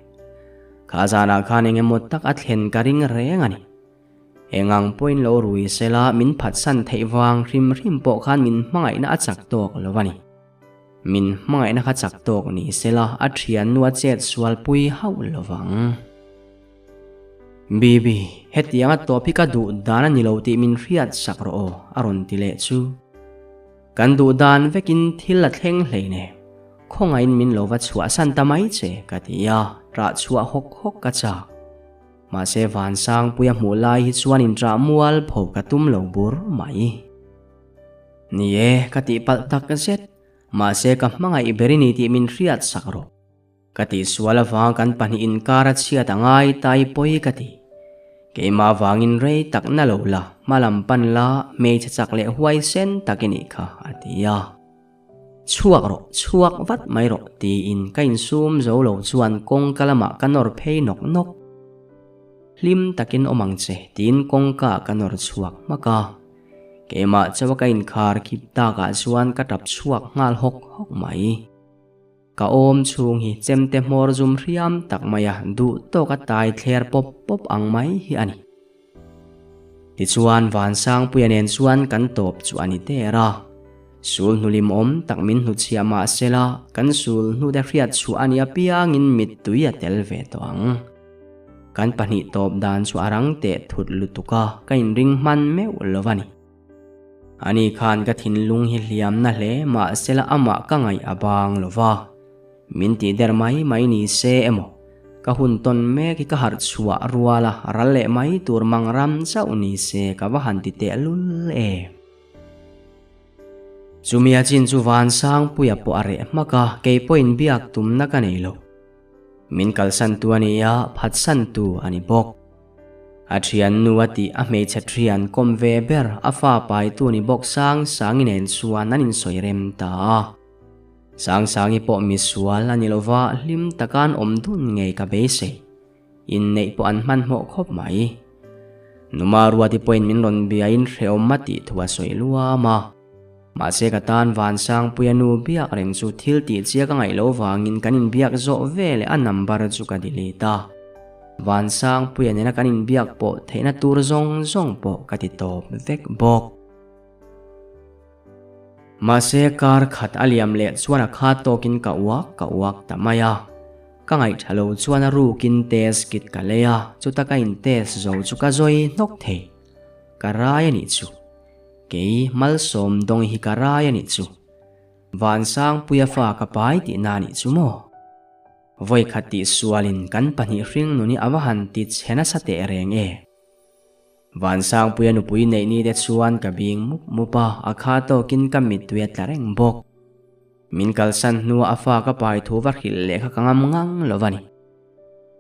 Kha zanah khan eng emaw tak a thlen ka ring reng a ni. Eng ang pawhin lo rui sela min phatsan theih vang hrim hrim pawh khan min hmangaihna a chak tawk lo a ni. Min hmangaihna kha chak tawk ni sela a thiannu a chet sualpui hauh lo vang. Bibi, hetianga tawp hi ka duh dan a ni lo tih min hriat sak rawh aw, a rawn ti leh chu. Kan duh dan vekin thil a thleng hleinem, khawngaihin min lo va chhuahsan ta mai che, ka ti a, ṭah chhuah hawk hawk ka chak. Mahse Vansangpuia hmuh lai hi chuan inṭah mual pho ka tum lo bur mai. Ni e, ka tihpalh tak zet, mahse ka hmangaih ber i ni tih min hriat sak rawh. Ka tihsual avanga kan pahnih inkar a chhiat a ngai ta i pawi ka ti. Keimah avangin rei tak na lo la, hma lam pan la, hmeichhe chak leh huaisen tak i nih kha, a ti a. Chhuak rawh, chhuak vat mai rawh, tiin ka insum zo lo chuan kawngka lamah ka nawr phei nawk nawk. Hlim takin awm ang che, tiin kawngka ka nawr chhuak hmak a. Keimah chauha ka inkhar khip takah chuan ka tap chhuak nghal hawk hawk mai. Ka awm chhung hi chemte hmawr zum hriam tak maia duh tawka tai thler pawp pawp ang mai hi a ni. Tichuan Vansangpuia nen chuan kan tawp chu a ni der a. Sul hnulim awm tak min hnuchhiah mah sela kan sul hnute hriat chhuah a nih apiangin mittui a tel ve tawh ang. Kan pahnih tawp dan chu a rang teh thut lutuk a, ka inring hman meuh lo a ni. Ani khan ka thinlung hi hliamna hle mahsela amah ka ngaih a bang lo va. Min tih der mai mai ni se emaw, ka hun tawn mek hi ka harh chhuah rual a, ral leh mai tur mang ram chauh ni se ka va han ti teh lul em. Chumi a chin chu Vansangpuia pawh a reh hmak a, kei pawhin biak tumna ka nei lo. Min kalsan tu a ni a, phatsan tu a ni bawk. A thiannu a tih a hmeichhe thian kawm ve ber a fa paitu ni bawk Sangsangi nen chuan an insawi rem ta a. Sangsangi pawh misual a ni lova hlim taka an awm dun ngei ka beisei. Inneih pawh an hmanhmawh khawp mai. Numa Ruati pawhin min rawn biain hrehawm a tih thu a sawi luam a. Mahse ka tan Vansangpuia nu biak reng chu thil tih chiak a ngaih loh vangin kan inbiak zawh veleh a number chu ka delete a. Vansangpuia nena kan inbiak pawh theihna tur zawng zawng pawh ka ti tawp vek bawk. Mahse kar khat a liam leh chuan a khat tawkin ka uak ka uak ta mai a. Ka ngaihtha lo chuan a rukin test kit ka lei a, chuta ka in test zo chu ka zawi hnawk thei. Ka rai a nih chu. Kei Malsawm dawng hi ka rai a nih chu. Vansangpuia fa ka pai tihna a nih chu maw? Vawikhat tih sualin kan pahnih hring nun hi a va han ti chhe nasa teh reng e. Vansangpuia nupui neih ni te chuan ka bing mup mup a, a kha tawkin ka mittui a tla reng bawk. Min kalsan hnua a fa ka pai thu va hrilh leh kha ka ngam ngang lo va ni.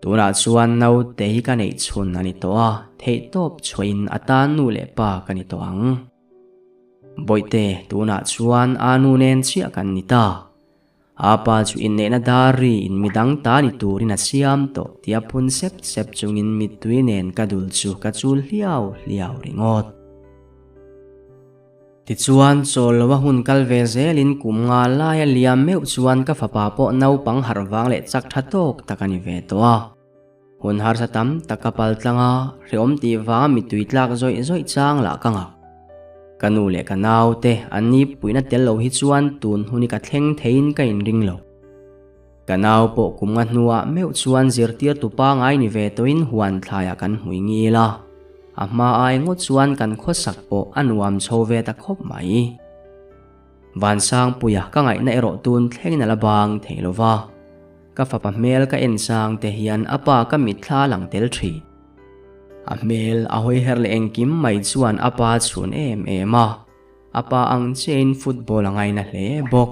Tunah chuan naute hi ka neih chhun a ni tawh a, theihtawp chhuahin a tan nu leh pa ka ni tawh ang. Bawihte, tunah chuan a nu nen chiah kan ni ta. A pa chu inneihna dar ri in midang ta ni turin a siam tawh tia phun sep sep chungin mittui nen ka dul chu ka chul hliau hliau ringawt. Tichuan, chawl loa hun kal ve zelin kum nga laia liam meuh chuan ka fapa pawh naupang harh vang leh chak tha tawk tak a ni ve tawh a. Hun harsa tam tak ka pal tlang a, hrehawm tih vanga mittui tlak zawih zawih chang lah ka ngah. Ka nu leh ka naute an ni puihna tel lo hi chuan tun hun hi ka thleng theiin ka inring lo. Ka nau pawh kum nga hnuah meuh chuan zirtirtu pangai ni ve tawhin huan thlaiah kan hmui ngil a. A hma ai ngawt chuan kan khawsak pawh a nuam chho ve ta khawp mai. Vansangpuia ka ngaihna erawh tun thlengin a la bang thei lo va. Ka fapa hmel ka en sang te hian a pa ka mitthla lang tel thin. A hmel a hawi her leh engkim mai chuan a pa chhun em em a, a pa ang chiahin football a ngaina hle bawk.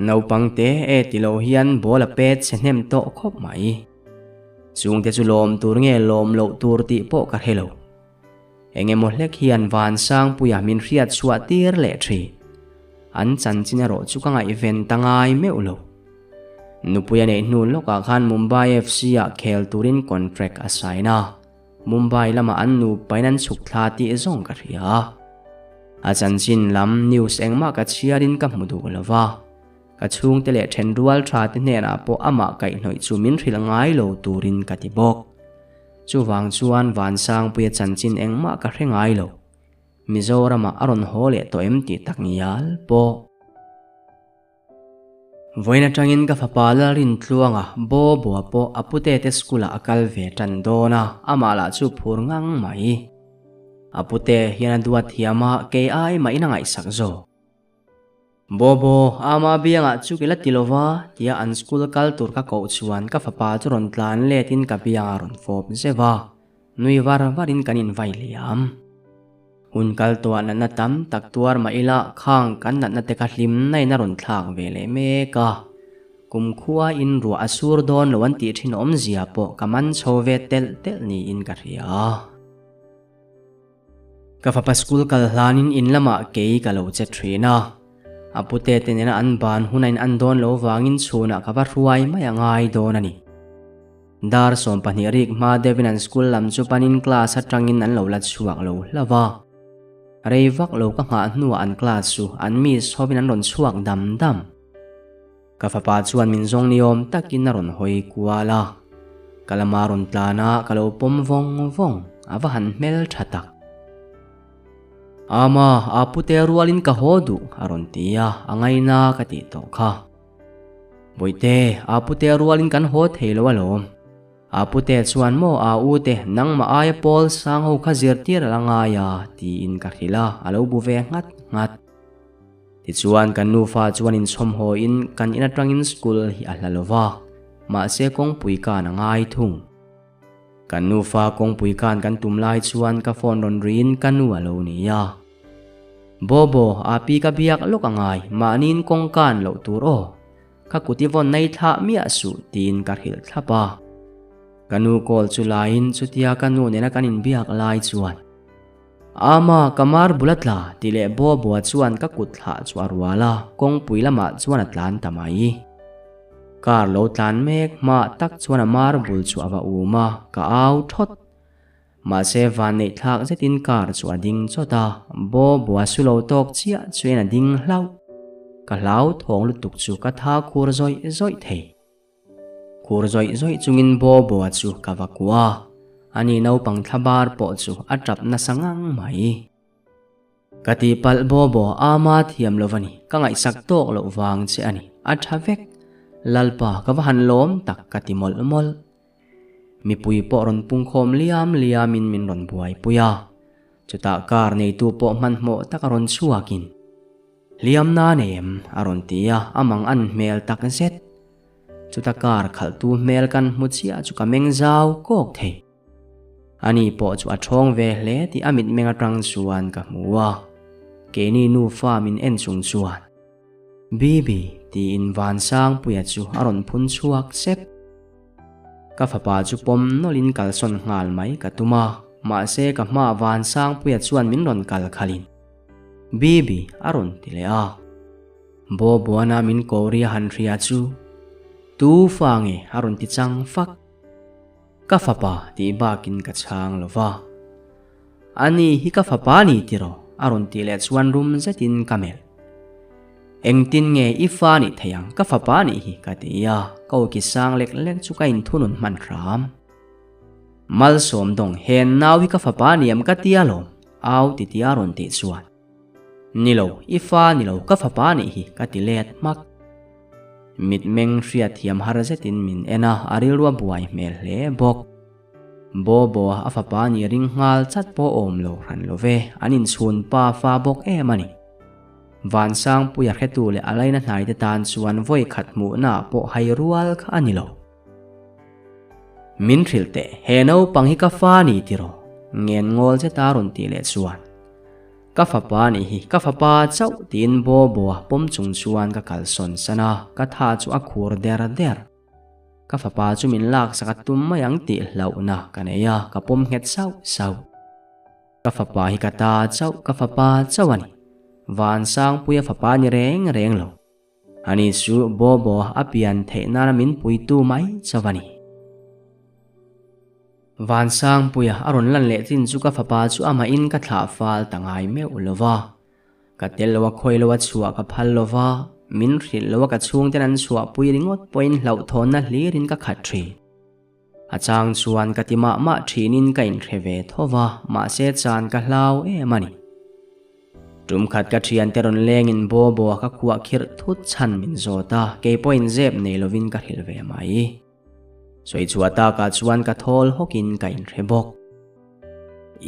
Naupang te e ti lo hian ball a pet chhe hnem tawh khawp mai. Chungte chu lawm tur nge lawm loh tur tih pawh ka hre lo. Eng emaw hlek hian Vansangpuia min hriat chhuah tir leh thin. An chanchin erawh chu ka ngaihven ta ngai meuh lo. Nupui a neih hnu lawkah khan Mumbai FC ah khel turin contract a sign a. Mumbai lamah an nupain an chhuk thla tih zawng ka hria. A chanchin lam news engmah ka chhiarin ka hmu duh lo va. Ka chhungte leh thenrual tha te hnenah pawh amah kaihhnawih chu min hrilh ngai lo turin ka ti bawk. Chuvang chuan Vansangpuia chanchin engmah ka hre ngai lo. Mizoramah a rawn haw leh tawh em tih tak ngial pawh. Vawiin atangin ka fapa Lalrintluanga Bawbua pawh a putete school-ah a kal ve tan dawn a, amah lah chu phur ngang mai. A pute hian a duat thiam a, kei ai mahin a ngaihsak zawk. Bobo, ama biangah chu kila ti lova, tia an school kal tur ka koh chuan ka fapa chu rawn tlan letin ka biangah rawn fawp zeuh a, nui var varin kan invai liam. Hun kal tawh ah natna tam tak tuar mah ila khang kan natna te kha hlimna in a rawn thlak ve leh mek a, kumkhua in ruah a sur dawn lo an tih thin awmzia pawh ka man chho ve telh telh niin ka hria. Ka fapa school kal hlanin in lamah kei ka lo che thin a, a pute te nena an ban huna in an dawn lo vangin chhunah ka va hruai mai a ngai dawn a ni. Dar 12 rik hma deuhin an school lam chu panin class atangin an lo la chhuak lo hlauh a. Rei vak lo ka nghah hnuah an class chu an miss hovin an rawn chhuak dam dam. Ka fapa chuan min zawng ni awm takin a rawn hawi kual a, ka lama rawn tlan a ka lo pawm vawng vawng, a va han hmel tha tak. Ama, a pute rualin ka haw duh, a rawn ti a, a ngaina ka tih tawh kha. Bawihte, a pute rualin kan haw thei lo alawm. A pute chuan maw a u te nangmah aia pawl sang ho kha zirtir a la ngai a, tiin ka hrilh a, a lo bu ve nghat nghat. Tichuan kan nufa chuan inchhawmhaw in kan in atangin school hi a hla lo va, mahse kawngpui kan a ngai thung. Kan nufa kawngpui kan kan tum lai chuan ka phone rawn riin ka nu a lo ni a. Bobo, api ka biak lawk a ngai, mahniin kawng kan loh tur aw. Ka kut i vawn nei thlah miah suh tiin ka hrilh thlap a. Ka nu call chu laiin chutia ka nu nena kan inbiak lai chuan. Ama, ka mar bul a tla, tih leh Bawbua chuan ka kut thlah chu a rual a, kawngpui lamah chuan a tlan ta mai. Car lo tlan mek hmaah tak chuan a mar bul chu a va um a, ka au thawt. Mahse vanneih thlak zetin car chu a ding chawt a, Bawbua su lo tawk chiah chuan a ding hlauh. Ka hlau thawng lutuk chu ka tha khur zawih zawih thei. Khur zawih zawih chungin Bobo-a chu ka va kuah a, ani naupang thla bar pawh chu a tap nasa ngang mai. Ka tihpalh Bobo, ama thiam lo va ni, ka ngaihsak tawk loh vang che a ni, a tha vek. Lalpa, ka va han lawm tak ka ti mawlh mawlh. Mipui pawh rawn pungkhawm liam liamin min rawn buaipui a, chutah car neitu pawh hmanhmawh taka rawn chhuakin, Hliam na nei em? a rawn ti a, a mang an hmel tak zet. Chuta car khalhtu hmel kan hmu chiah chu ka meng zau kawk thei. Ani pawh chu a ṭhawng ve hle tih a mitmeng aṭang chuan ka hmu a, keini nufa min en chung chuan, Bibi, tiin Vansangpuia chu a rawn phun chhuak sep. Ka fapa chu pawm nawlhin kalsawn nghal mai ka tum a, mahse ka hmaah Vansangpuia chuan min rawn kal khalhin, Bibi a rawn ti leh a. Bobuana min ko ri a han hria chu, Tu fa nge a rawn ti chang fak. Ka fapa tih bakin ka chhang lo va. Ani hi ka fapa ni tiraw? A rawn tih leh chuan rum zetin ka melh. Engtin nge i fa nih thei ang, ka fapa nih hi ka ti a, ka awki sang lek lek chu ka inthunun hman hram. Malsawm dawng he nau hi ka fapa niam ka ti alawm, au ti tia rawn tih chuan. Ni lo, i fa ni lo, ka fapa nih hi ka ti let hmak. Mitmeng hriatthiam har zetin min en a, a rilru a buai hmel hle bawk. Bobo a fapa ni ring nghal chat pawh awm lo hran lo ve, an inchhun pa fa bawk em a ni. Vansangpuia hretu leh a laina hnaite tan chuan vawi khat hmuhna pawh hai rual kha a ni lo. Min hrilh teh, he naupang hi ka fa ni tiraw? Ngen ngawl zeta rawn tih leh chuan, Ka fapa nih hi, ka fapa chauh tiin Bobo-a pawm chung chuan ka kalsawn san a, ka tha chu a khur der der. Ka fapa chu min laksak a tum mai ang tih hlauhna ka nei a, ka pawm nghet sauh sauh. Ka fapa hi ka ta chauh, ka fapa chauh a ni. Vansangpuia fapa ni reng reng lo. Ani chu Bobo a pian theih nana min puitu mai chauh a ni. Vansangpuia a rawn lan leh chin chu ka fapa chu amahin ka thlah fal ta ngai meuh lo va. Ka tel lo a khawi lo a chhuah ka phal lo va, min hrilh lo a ka chhungten an chhuahpui ringawt pawhin hlauhthawnna hlirin ka khat thin. A chang chuan ka ti mah mah thinin ka inhre ve tho va, mahse chan ka hlau em a ni. Tum khat ka thiante rawn lengin Bobo a ka khuah khirh thut chhan min zawt a, kei pawhin zep nei lovin ka hrilh ve mai. Sawi chhuah takah chuan ka thawl hawkin ka inhre bawk.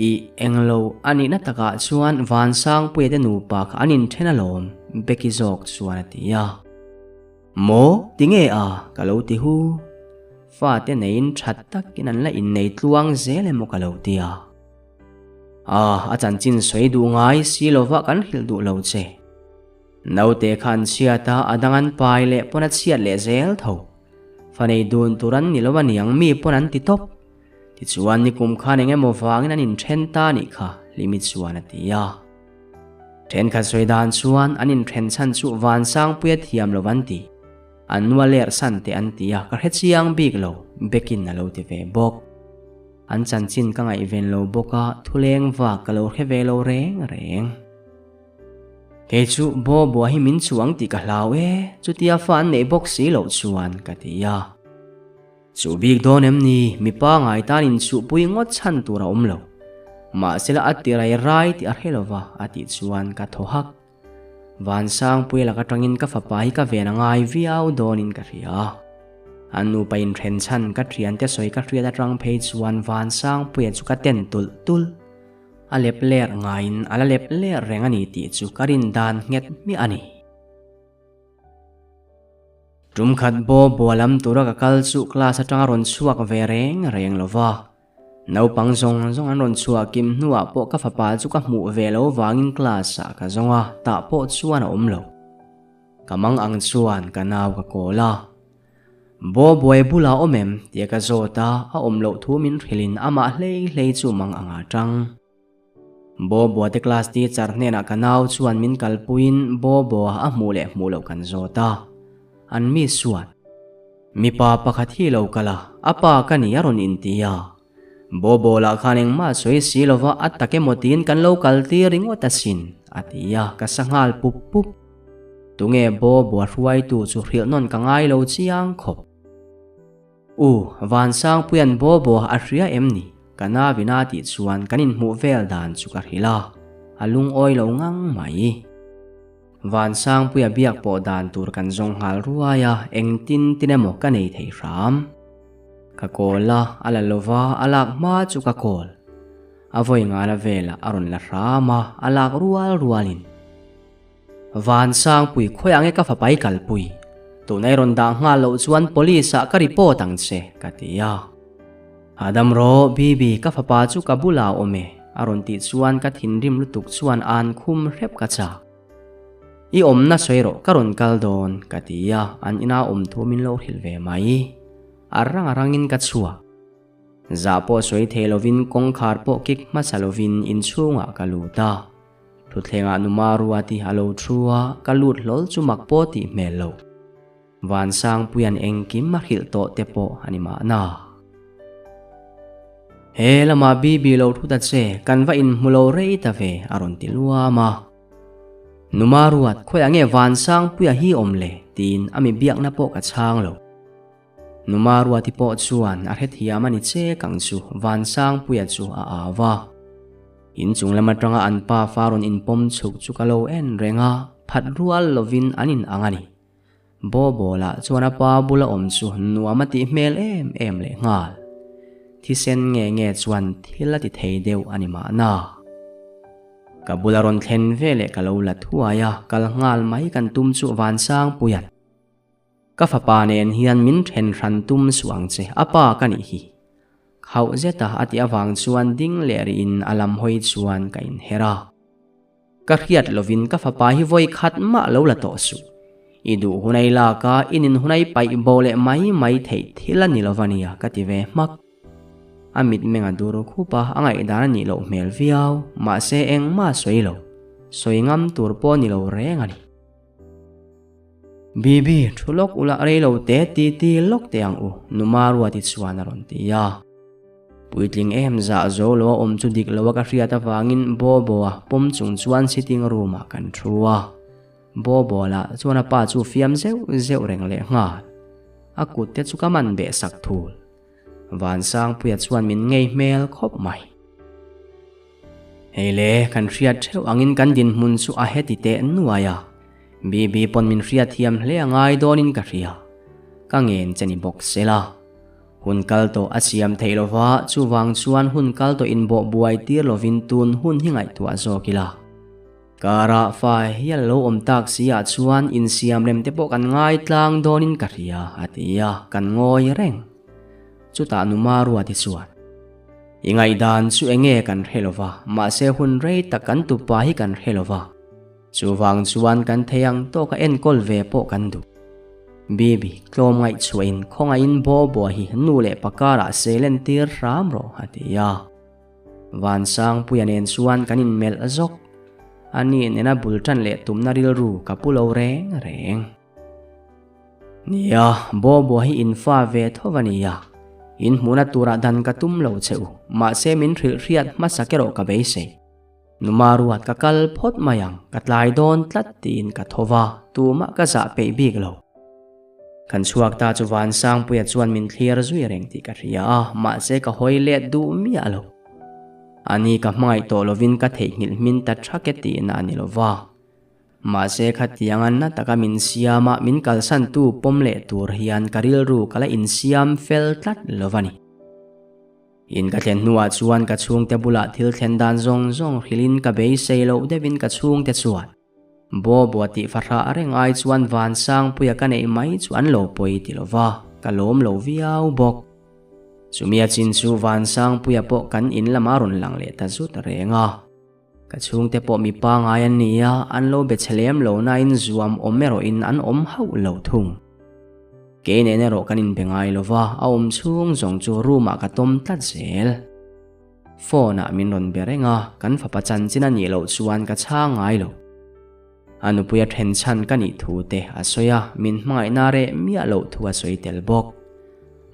I englo a nihna takah chuan Vansangpuia te nupa kha an inthen alawm, Becky zawk chuan a ti a. Maw? Tinge a? Ka lo ti hu. Fate neiin that takin an la innei tluang zel emaw ka lo ti a. A, a chanchin sawi duh ngai si lova kan hrilh duh lo che. Naute kha an chhiat a, a dang an pai leh pawn a chhiat leh zel tho. Fa nei dun tur an ni lo a niang mi pawn an ti tawp. Tichuan nikum khan eng emaw vangin an inthen ta nih kha Hlimi chuan a ti a. Thenkhat sawi dan chuan an inthen chhan chu Vansangpuia thiam lo an ti. An nua ler san teh an ti a, ka hre chiang bik lo, Bekin a lo ti ve bawk. An chanchin ka ngaihven lo bawk a, thuleng vak ka lo hre ve lo reng reng. Kei chu Bobo hi min chuang tih ka hlau e, chutia fa an neih bawk si loh chuan ka ti a. Chu bik dawn em ni, mipa ngai tan inchhuhpui ngawt chhan tur a awm lo. Mahsela a ti rai rai tih a hre lo va, a tih chuan ka thaw hak. Vansangpuia lak atangin ka fapa hi ka ven a ngai viau dawnin ka hria. An nupa inthen chhan ka thiante sawi ka hriat atang phei chuan Vansangpuia chu ka ten tulh tulh. A lep ler ngaiin a la lep ler reng a ni tih chu ka rin dan nghet hmiah a ni. Tum khat baw bua lam tura ka kal chu class atanga rawn chhuak ve reng reng lo va. Naupang zawng zawng an rawn chhuah kim hnuah pawh ka fapa chu ka hmuh ve lo vangin class ah ka zawng a, tah pawh chuan a awm lo. Ka mang ang chuan ka nau ka kawl a. Baw buai bulah awm em? tia ka zawt a, a awm loh thu min hrilhin amah hlei hlei chu mang anga tang. Bobo te class teacher hnenah ka nau chuan min kalpuiin Bobo a hmuh leh hmuh loh kan zawt a. An miss chuan, Mipa pakhat hi lo kal a, a pa ka ni a rawn inti a. Bobo lah khan engmah sawi si lova a tak emaw tiin kan lo kal tir ringawt asin, a ti a, ka sa nghal pup pup. Tunge Bobo a hruaitu chu hrilh nawn ka ngai lo chiang khawp. U, Vansangpuia'n Bobo a hria em ni? Ka navina tih chuan kan inhmuh vel dan chu ka hrilh a, a lungawi lo ngang mai. Vansangpuia biak pawh dan tur kan zawng nghal ruai a, engtin tin emaw ka nei thei hram. Ka kawl a, a la lova, a lak hma chu ka kawl. A vawi ngala velah a rawn la hram a, a lak rual rualin. Vansangpui khawiah nge ka fapa i kalpui? Tuna i rawn dah nghal loh chuan police ah ka report ang che, ka ti a. Hahdam rawh, Bibi, ka fapa chu ka bulah a awm e, a rawn tih chuan ka thinrim lutuk chuan an khum hrep ka chak. I awmna sawi rawh, ka rawn kal dawn, ka ti a, an ina awm thu min lo hrilh ve mai. A rang a rangin ka chhuak. Zah pawh sawi thei lovin kawngkhar pawh kik hmasa lovin inchhungah ka lut a. Thutthlengah Numa Ruati a lo thu a, ka lut hlawl chu mak pawh tih hmel lo. Vansangpuia'n engkim a hrilh tawh te pawh a ni mahna. He lamah Bibi lo thu ta che, kan va inhmu lo rei ta ve, a rawn ti luam a. Numa Ruat, khawiah nge Vansangpuia hi awm le? tiin a mi biakna pawh ka chhang lo. Numa Ruati pawh chuan a hrethiam a ni che kang chu Vansangpuia chu a au va. In chung lam atanga an pa fa rawn inpawm chhuk chu ka lo en reng a, phat rual lovin an in ang a ni. Bobo lah chuan a pa bula awm chu nuam a tih hmel em em leh nghal. Thisen nge nge chuan thil a ti thei deuh a ni mahna. Ka bula rawn thlen veleh ka lo la thuai a, kal nghal mai kan tum chu Vansangpuia'n. Ka fapa nen hian min then hran tum suh ang che, a pa ka nih hi. Khauh zeta a tih avang chuan ding leh rihin a lam hawi chuan ka inher a. Ka hriat lovin ka fapa hi vawi khat mah lo la tawh suh. I duh hunai lak a, i nin hunai paih bo leh mai mai theih thil a ni lo va nia ka ti ve hmak. A mitmeng a dur khup a, a ngaihdan a nih loh hmel viau, mahse engmah a sawi lo. Sawi ngam tur pawh a ni lo reng a ni. Bibi, thu lawk ula rei lo te ti ti lawk teh ang u, Numa Ruati chuan a rawn ti a. Puitling em zah zo lo a awm chu dik lo a ka hriat avangin Bobo-a pawm chung chuan sitting room ah kan thu a. Bobo lah chuan a pa chu fiam zeuh zeuh reng leh nghal. A kut te chu ka man beh sak thul. Vansangpuia chuan min ngei hmel khawp mai. Hei le, kan hriat theuh angin kan dinhmun chu a heti teh nuai a. Bibi pawn min hriat thiam hle a ngai dawnin ka hria. Ka ngen che ni bawk sela. Hun kal tawh a siam theih lova, chuvang chuan hun kal tawh inbawh buai tir lovin tun hun hi ngaihtuah zawk ila. Karah fa hial lo awm tak si ah chuan insiam rem te pawh kan ngai tlang dawnin ka hria, a ti a, kan ngawi reng. Chutah Numa Ruati chuan. I ngaihdan chu enge kan hre lo va, mahse hun rei tak kan tupa hi kan hre lo va. Chuvang chuan kan thei ang tawka enkawl ve pawh kan duh. Bibi, tlawm ngaihchhuahin khawngaihin Bawbua hi nu leh pa karah seilen tir hram rawh, a ti a. Vansangpuia nen chuan kan inmelh zawk. Ani nena bul tan leh tumna rilru ka pu lo reng reng. Nia, Bobo hi in fa ve tho va nia. In hmuhna turah dan ka tum lo che u, mahse min hrilh hriat hmasa erawh ka beisei. Numa ruat ka kal phawt mai ang, ka tlai dawn tlat tiin ka tho va, tumah ka zah peih bik lo. Kan chhuak ta chu Vansangpuia chuan min thlir zui reng tih ka hria a, mahse ka hawi let duh miah lo. Ani ka hmangaih tawh lovin ka theihnghilh hmin ta thak e tihna a ni lo va. Mahse khatianga na taka min siam a, min kalsantu pawm leh tur hian ka rilru ka la insiam fel tlat lo va ni. In ka thlen hnuah chuan ka chhungte bulah thil thlen dan zawng zawng hrilhin ka beisei loh deuhin ka chhungte chuan Bobo tih fahrah reng ai chuan Vansangpuia ka neih mai chu an lo pawi ti lo va, ka lawm lo viau bawk. Chumi a chin chu Vansangpuia pawh kan in lamah a rawn lang leh ta zut reng a. Ka chhungte pawh mi pangai an ni a, an lo be chhe lem lo nain zuam awm erawhin an awm hauh lo thung. Kei nen erawh kan inbe ngai lo va, a awm chhung zawng chu room ah ka tawm tlat zel. Phone ah min rawn be reng a, kan fapa chanchin a nih loh chuan ka chhang ngai lo. A nupuia then chhan ka nih thu te a sawi a, min hmangaihna reh miah loh thu a sawi tel bawk.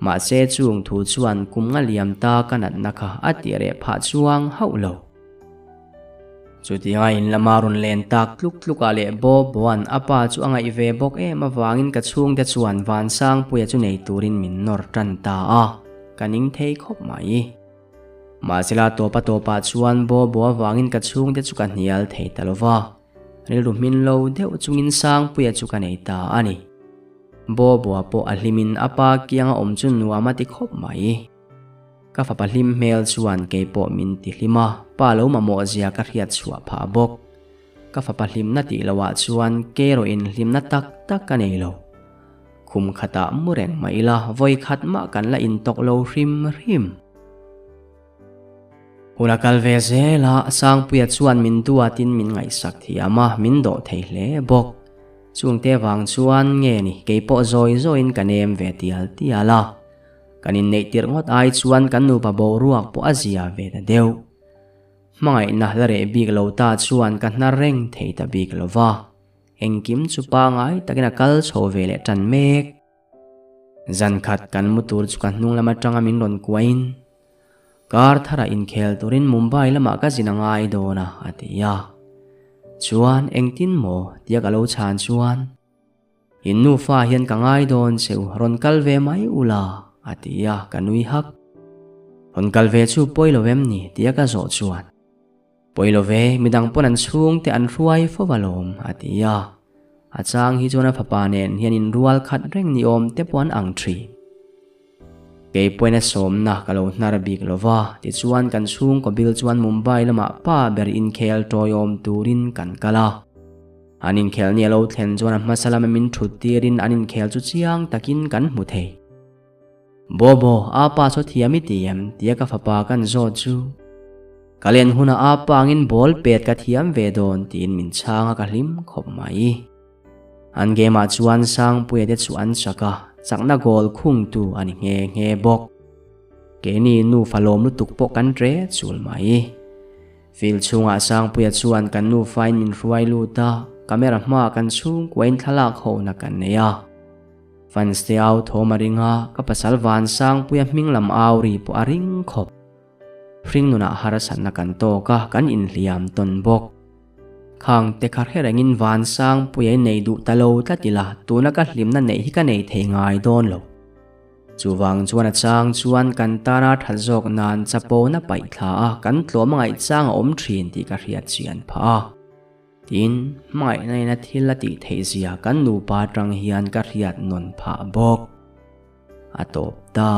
Mahse chung thu chuan kum nga liam ta ka natna kha a tih reh phah chuang hauh lo. Chutianga in lama rawn len tak tluk tlukah leh Boboa'n a pa chu a ngaih ve bawk em avangin ka chhungte chuan Vansangpuia chu nei turin min nawr tan ta a, ka ning thei khawp mai. Mahsela tawpa tawpah chuan Bobo avangin ka chhungte chu ka hnial thei ta lo va, rilru hmin lo deuh chungin Sangpuia chu ka nei ta a ni. Boboa pawh a hlimin a pa kianga awm chu nuam a ti khawp mai. Ka fapa hlim hmel chuan kei pawh min ti hlim a, pa lo mamawh zia ka hriat chhuah phah bawk. Ka fapa hlimna tih loah chuan kerawhin hlimna tak tak ka nei lo. Khum khatah mu reng mah ila vawi khat mah kan la intawk lo hrim hrim. Hun a kal ve zel a, Sangpuia chuan min duatin min ngaihsak thiam a, min dawh thei hle bawk. Chungte vang chuan nge ni keipawh zawi zawiin ka nem ve tial tial a. Kan inneih tirh ngawt ai chuan kan nupa boruak pawh a zia ve ta deuh. Hmangaihna la reh bik lo ta chuan ka hnar reng thei ta bik lo va, engkim chu pangai takin a kal chho ve leh tan mek. Zan khat kan mu tur chu ka hnung lam atanga min rawn kuahin, Kar tharah inkhel turin Mumbai lamah ka zin a ngai dawn a, a ti a. Chuan engtin maw tia ka lo chhan chuan, In nufa hian ka ngai dawn che u, rawn kal ve mai ula, a ti a, ka nui hak. Rawn kal ve chu pawi lo em ni? tia ka zawh chuan, Pawi lo ve, midang pawn an chhungte an hruai fo alawm, a ti a. A chang hi chuan a fapa nen hian inrual khat reng ni awm te pawh an ang thin. Kei pawhin a sawmna ka lo hnar bik lo va, tichuan kan chhungkaw bil chuan Mumbai lamah pa ber inkhel tawiawm turin kan kal a. An inkhel ni a lo thlen chuan a hmasa lama min thut tirin an inkhel chu chiang takin kan hmu thei. Bobo, apa saw thiam i ti em? tia ka fapa kan zawt chu. Ka len hunah apa angin ball pet ka thiam ve dawn tiin min chhang a ka hlim khawp mai. An game ah chuan Sangpuia te chu an chak a, chakna goal khungtu a ni nghe nghe bawk. Keini nufa lawm lutuk pawh kan ṭe chul mai. Field chhungah Sangpuia chuan kan nufain min hruai lut a, camera hmaah kan chhungkuain thlalak hona kan nei a. Fans te au thawm a ring a, ka pasal van Sangpuia hming lam au ri pawh a ring khawp. Hring nunah harsatna kan tawk a, kan inhliam tawn bawk. Khang te kha hre rengin Vansangpuia i nei duh ta lo tlat ila, tuna ka hlimna neih hi ka nei thei ngai dawn lo. Chuvang chuan a chang chuan kan tana that zawk nan chapona paih thla a, kan tlawm a ngaihchang a awm thin tih ka hriat chian phah a. Tin, hmangaihna in a thil a tih theih zia kan nupa atang hian ka hriat nawn phah bawk. A tawp ta.